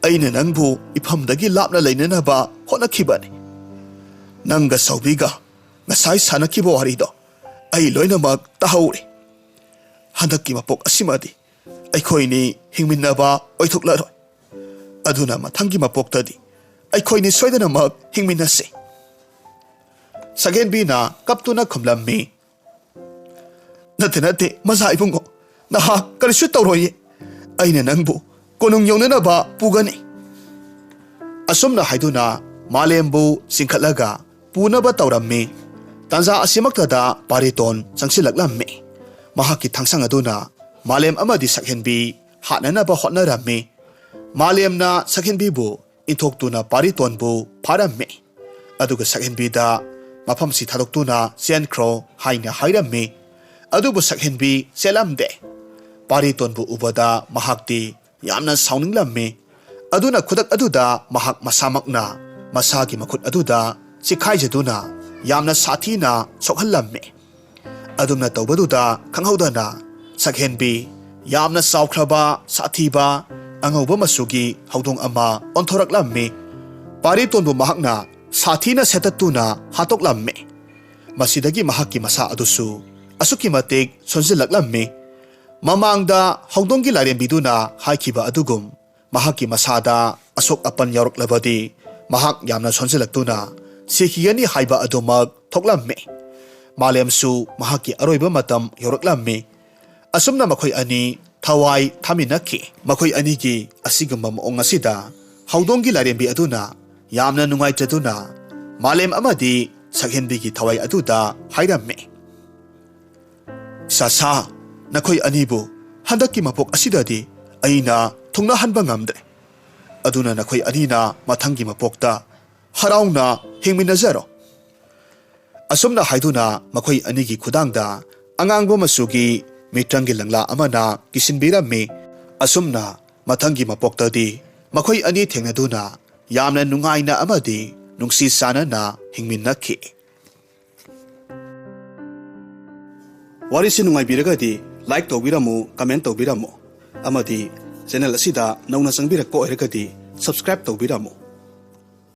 ꯑꯩꯅ ꯅꯪꯕꯨ ꯏꯐꯝꯗꯒꯤ ꯂꯥꯞꯅ ꯂꯩꯅꯅꯕ ꯍꯣꯠꯅꯈꯤꯕꯅꯤ꯫ ꯅꯪꯒ ꯆꯥꯎꯕꯤꯒ ꯉꯁꯥꯏ ꯁꯥꯟꯅꯈꯤꯕ ꯋꯥꯔꯤꯗꯣ ꯑꯩ ꯂꯣꯏꯅꯃꯛ ꯇꯥꯍꯧꯔꯦ꯫ ꯍꯟꯗꯛꯀꯤ ꯃꯄꯣꯛ ꯑꯁꯤꯃꯗꯤ ꯑꯩꯈꯣꯏꯅꯤ ꯍꯤꯡꯃꯤꯟꯅꯕ ꯑꯣꯏꯊꯣꯛꯂꯔꯣꯏ꯫ ꯑꯗꯨꯅ ꯃꯊꯪꯒꯤ ꯃꯄꯣꯛꯇꯗꯤ ꯑꯩꯈꯣꯏꯅꯤ ꯁꯣꯏꯗꯅꯃꯛ ꯍꯤꯡꯃꯤꯟꯅꯁꯤ꯫ ꯁꯛꯍꯦꯟꯕꯤꯅ ꯀꯞꯇꯨꯅ ꯈꯨꯝꯂꯝꯃꯤ꯫ "ꯅꯠꯇꯦ, ꯅꯠꯇꯦ, ꯃꯆꯥ ꯏꯕꯨꯡꯉꯣ, ꯅꯍꯥꯛ ꯀꯔꯤꯁꯨ ꯇꯧꯔꯣꯏꯌꯦ꯫ ꯑꯩꯅ ꯅꯪꯕꯨ ꯀꯣꯅꯨꯡ ꯌꯧꯅꯅꯕ ꯄꯨꯒꯅꯤ"꯫ ꯑꯁꯨꯝꯅ ꯍꯥꯏꯗꯨꯅ ꯃꯥꯂꯦꯝꯕꯨ ꯆꯤꯡꯈꯠꯂꯒ ꯄꯨꯅꯕ ꯇꯧꯔꯝꯃꯤ꯫ ꯇꯥꯟꯖꯥ ꯑꯁꯤꯃꯛꯇꯗ ꯄꯥꯔꯤꯇꯣꯟ ꯆꯪꯁꯤꯜꯂꯛꯂꯝꯃꯤ꯫ ꯃꯍꯥꯛꯀꯤ ꯊꯥꯡꯁꯥꯡ ꯑꯗꯨꯅ ꯃꯥꯂꯦꯝ ꯑꯃꯗꯤ ꯁꯛꯍꯦꯟꯕꯤ ꯍꯥꯠꯅꯅꯕ ꯍꯣꯠꯅꯔꯝꯃꯤ꯫ ꯃꯥꯂꯦꯝꯅ ꯁꯛꯍꯦꯟꯕꯤꯕꯨ ꯏꯟꯊꯣꯛꯇꯨꯅ ꯄꯥꯔꯤꯇꯣꯟꯕꯨ ꯐꯥꯔꯝꯃꯤ꯫ ꯑꯗꯨꯒ ꯁꯛꯍꯦꯟꯕꯤꯗ "ꯃꯐꯝꯁꯤ ꯊꯥꯗꯣꯛꯇꯨꯅ ꯆꯦꯟꯈ꯭ꯔꯣ" ꯍꯥꯏꯅ ꯍꯥꯏꯔꯝꯃꯤ꯫ ꯑꯗꯨꯕꯨ ꯁꯛꯍꯦꯟꯕꯤ ꯆꯦꯜꯂꯝꯗꯦ꯫ ꯄꯥꯔꯤꯇꯣꯟꯕꯨ ꯎꯕꯗ ꯃꯍꯥꯛꯇꯤ ꯌꯥꯝꯅ ꯁꯥꯎꯅꯤꯡꯂꯝꯃꯤ꯫ ꯑꯗꯨꯅ ꯈꯨꯗꯛ ꯑꯗꯨꯗ ꯃꯍꯥꯛ ꯃꯁꯥꯃꯛꯅ ꯃꯁꯥꯒꯤ ꯃꯈꯨꯠ ꯑꯗꯨꯗ ꯆꯤꯈꯥꯏꯖꯗꯨꯅ ꯌꯥꯝꯅ ꯁꯥꯊꯤꯅ ꯁꯣꯛꯍꯜꯂꯝꯃꯤ꯫ ꯑꯗꯨꯝꯅ ꯇꯧꯕꯗꯨꯗ ꯈꯪꯍꯧꯗꯅ ꯁꯛꯍꯦꯟꯕꯤ ꯌꯥꯝꯅ ꯆꯥꯎꯈ꯭ꯔꯕ, ꯁꯥꯊꯤꯕ, ꯑꯉꯧꯕ ꯃꯆꯨꯒꯤ ꯍꯧꯗꯣꯡ ꯑꯃ ꯑꯣꯟꯊꯣꯔꯛꯂꯝꯃꯤ꯫ ꯄꯥꯔꯤꯇꯣꯟꯕꯨ ꯃꯍꯥꯛꯅ ꯁꯥꯊꯤꯅ ꯁꯦꯠꯇꯠꯇꯨꯅ ꯍꯥꯠꯇꯣꯛꯂꯝꯃꯤ꯫ ꯃꯁꯤꯗꯒꯤ ꯃꯍꯥꯛꯀꯤ ꯃꯁꯥ ꯑꯗꯨꯁꯨ ꯑꯁꯨꯛꯀꯤ ꯃꯇꯤꯛ ꯁꯣꯟꯖꯤꯜꯂꯛꯂꯝꯃꯤ꯫ ꯃꯃꯥꯡꯗ ꯍꯧꯗꯣꯡꯒꯤ ꯂꯥꯏꯔꯦꯝꯕꯤꯗꯨꯅ ꯍꯥꯏꯈꯤꯕ ꯑꯗꯨꯒꯨꯝ, ꯃꯍꯥꯛꯀꯤ ꯃꯁꯥꯗ ꯑꯁꯣꯛ ꯑꯄꯟ ꯌꯥꯎꯔꯛꯂꯕꯗꯤ ꯃꯍꯥꯛ ꯌꯥꯝꯅ ꯁꯣꯟꯖꯤꯜꯂꯛꯇꯨꯅ ꯁꯤꯈꯤꯒꯅꯤ ꯍꯥꯏꯕ ꯑꯗꯨꯃꯛ ꯊꯣꯛꯂꯝꯃꯤ꯫ ꯃꯥꯂꯦꯝꯁꯨ ꯃꯍꯥꯛꯀꯤ ꯑꯔꯣꯏꯕ ꯃꯇꯝ ꯌꯧꯔꯛꯂꯝꯃꯤ꯫ ꯑꯁꯨꯝꯅ ꯃꯈꯣꯏ ꯑꯅꯤ ꯊꯋꯥꯏ ꯊꯥꯃꯤꯟꯅꯈꯤ꯫ ꯃꯈꯣꯏ ꯑꯅꯤꯒꯤ ꯑꯁꯤꯒꯨꯝꯕ ꯃꯑꯣꯡ ꯑꯁꯤꯗ ꯍꯧꯗꯣꯡꯒꯤ ꯂꯥꯏꯔꯦꯝꯕꯤ ꯑꯗꯨꯅ ꯌꯥꯝꯅ ꯅꯨꯡꯉꯥꯏꯇꯗꯨꯅ ꯃꯥꯂꯦꯝ ꯑꯃꯗꯤ ꯁꯛꯍꯦꯟꯕꯤꯒꯤ ꯊꯋꯥꯏ ꯑꯗꯨꯗ ꯍꯥꯏꯔꯝꯃꯤ, "ꯏꯁꯥ ꯁꯥ, ꯅꯈꯣꯏ ꯑꯅꯤꯕꯨ ꯍꯟꯗꯛꯀꯤ ꯃꯄꯣꯛ ꯑꯁꯤꯗꯗꯤ ꯑꯩꯅ ꯊꯨꯡꯅꯍꯟꯕ ꯉꯝꯗ꯭ꯔꯦ꯫ ꯑꯗꯨꯅ ꯅꯈꯣꯏ ꯑꯅꯤꯅ ꯃꯊꯪꯒꯤ ꯃꯄꯣꯛꯇ ꯍꯔꯥꯎꯅ ꯍꯤꯡꯃꯤꯟꯅꯖꯔꯣ"꯫ ꯑꯁꯨꯝꯅ ꯍꯥꯏꯗꯨꯅ ꯃꯈꯣꯏ ꯑꯅꯤꯒꯤ ꯈꯨꯗꯥꯡꯗ ꯑꯉꯥꯡꯕ ꯃꯆꯨꯒꯤ ꯃꯤꯇ꯭ꯔꯪꯒꯤ ꯂꯪꯂꯥ ꯑꯃꯅ ꯀꯤꯁꯤꯟꯕꯤꯔꯝꯃꯤ꯫ ꯑꯁꯨꯝꯅ ꯃꯊꯪꯒꯤ ꯃꯄꯣꯛꯇꯗꯤ ꯃꯈꯣꯏ ꯑꯅꯤ ꯊꯦꯡꯅꯗꯨꯅ ꯌꯥꯝꯅ ꯅꯨꯡꯉꯥꯏꯅ ꯑꯃꯗꯤ ꯅꯨꯡꯁꯤ ꯆꯥꯟꯅꯅ ꯍꯤꯡꯃꯤꯟꯅꯈꯤ꯫ ꯋꯥꯔꯤꯁꯤ ꯅꯨꯡꯉꯥꯏꯕꯤꯔꯒꯗꯤ like ꯇꯧꯕꯤꯔꯝꯃꯨ, comment ꯇꯧꯕꯤꯔꯝꯃꯨ, ꯑꯃꯗꯤ channel ꯑꯁꯤꯗ ꯅꯧꯅ ꯆꯪꯕꯤꯔꯛꯄ ꯑꯣꯏꯔꯒꯗꯤ subscribe ꯇꯧꯕꯤꯔꯝꯃꯨ꯫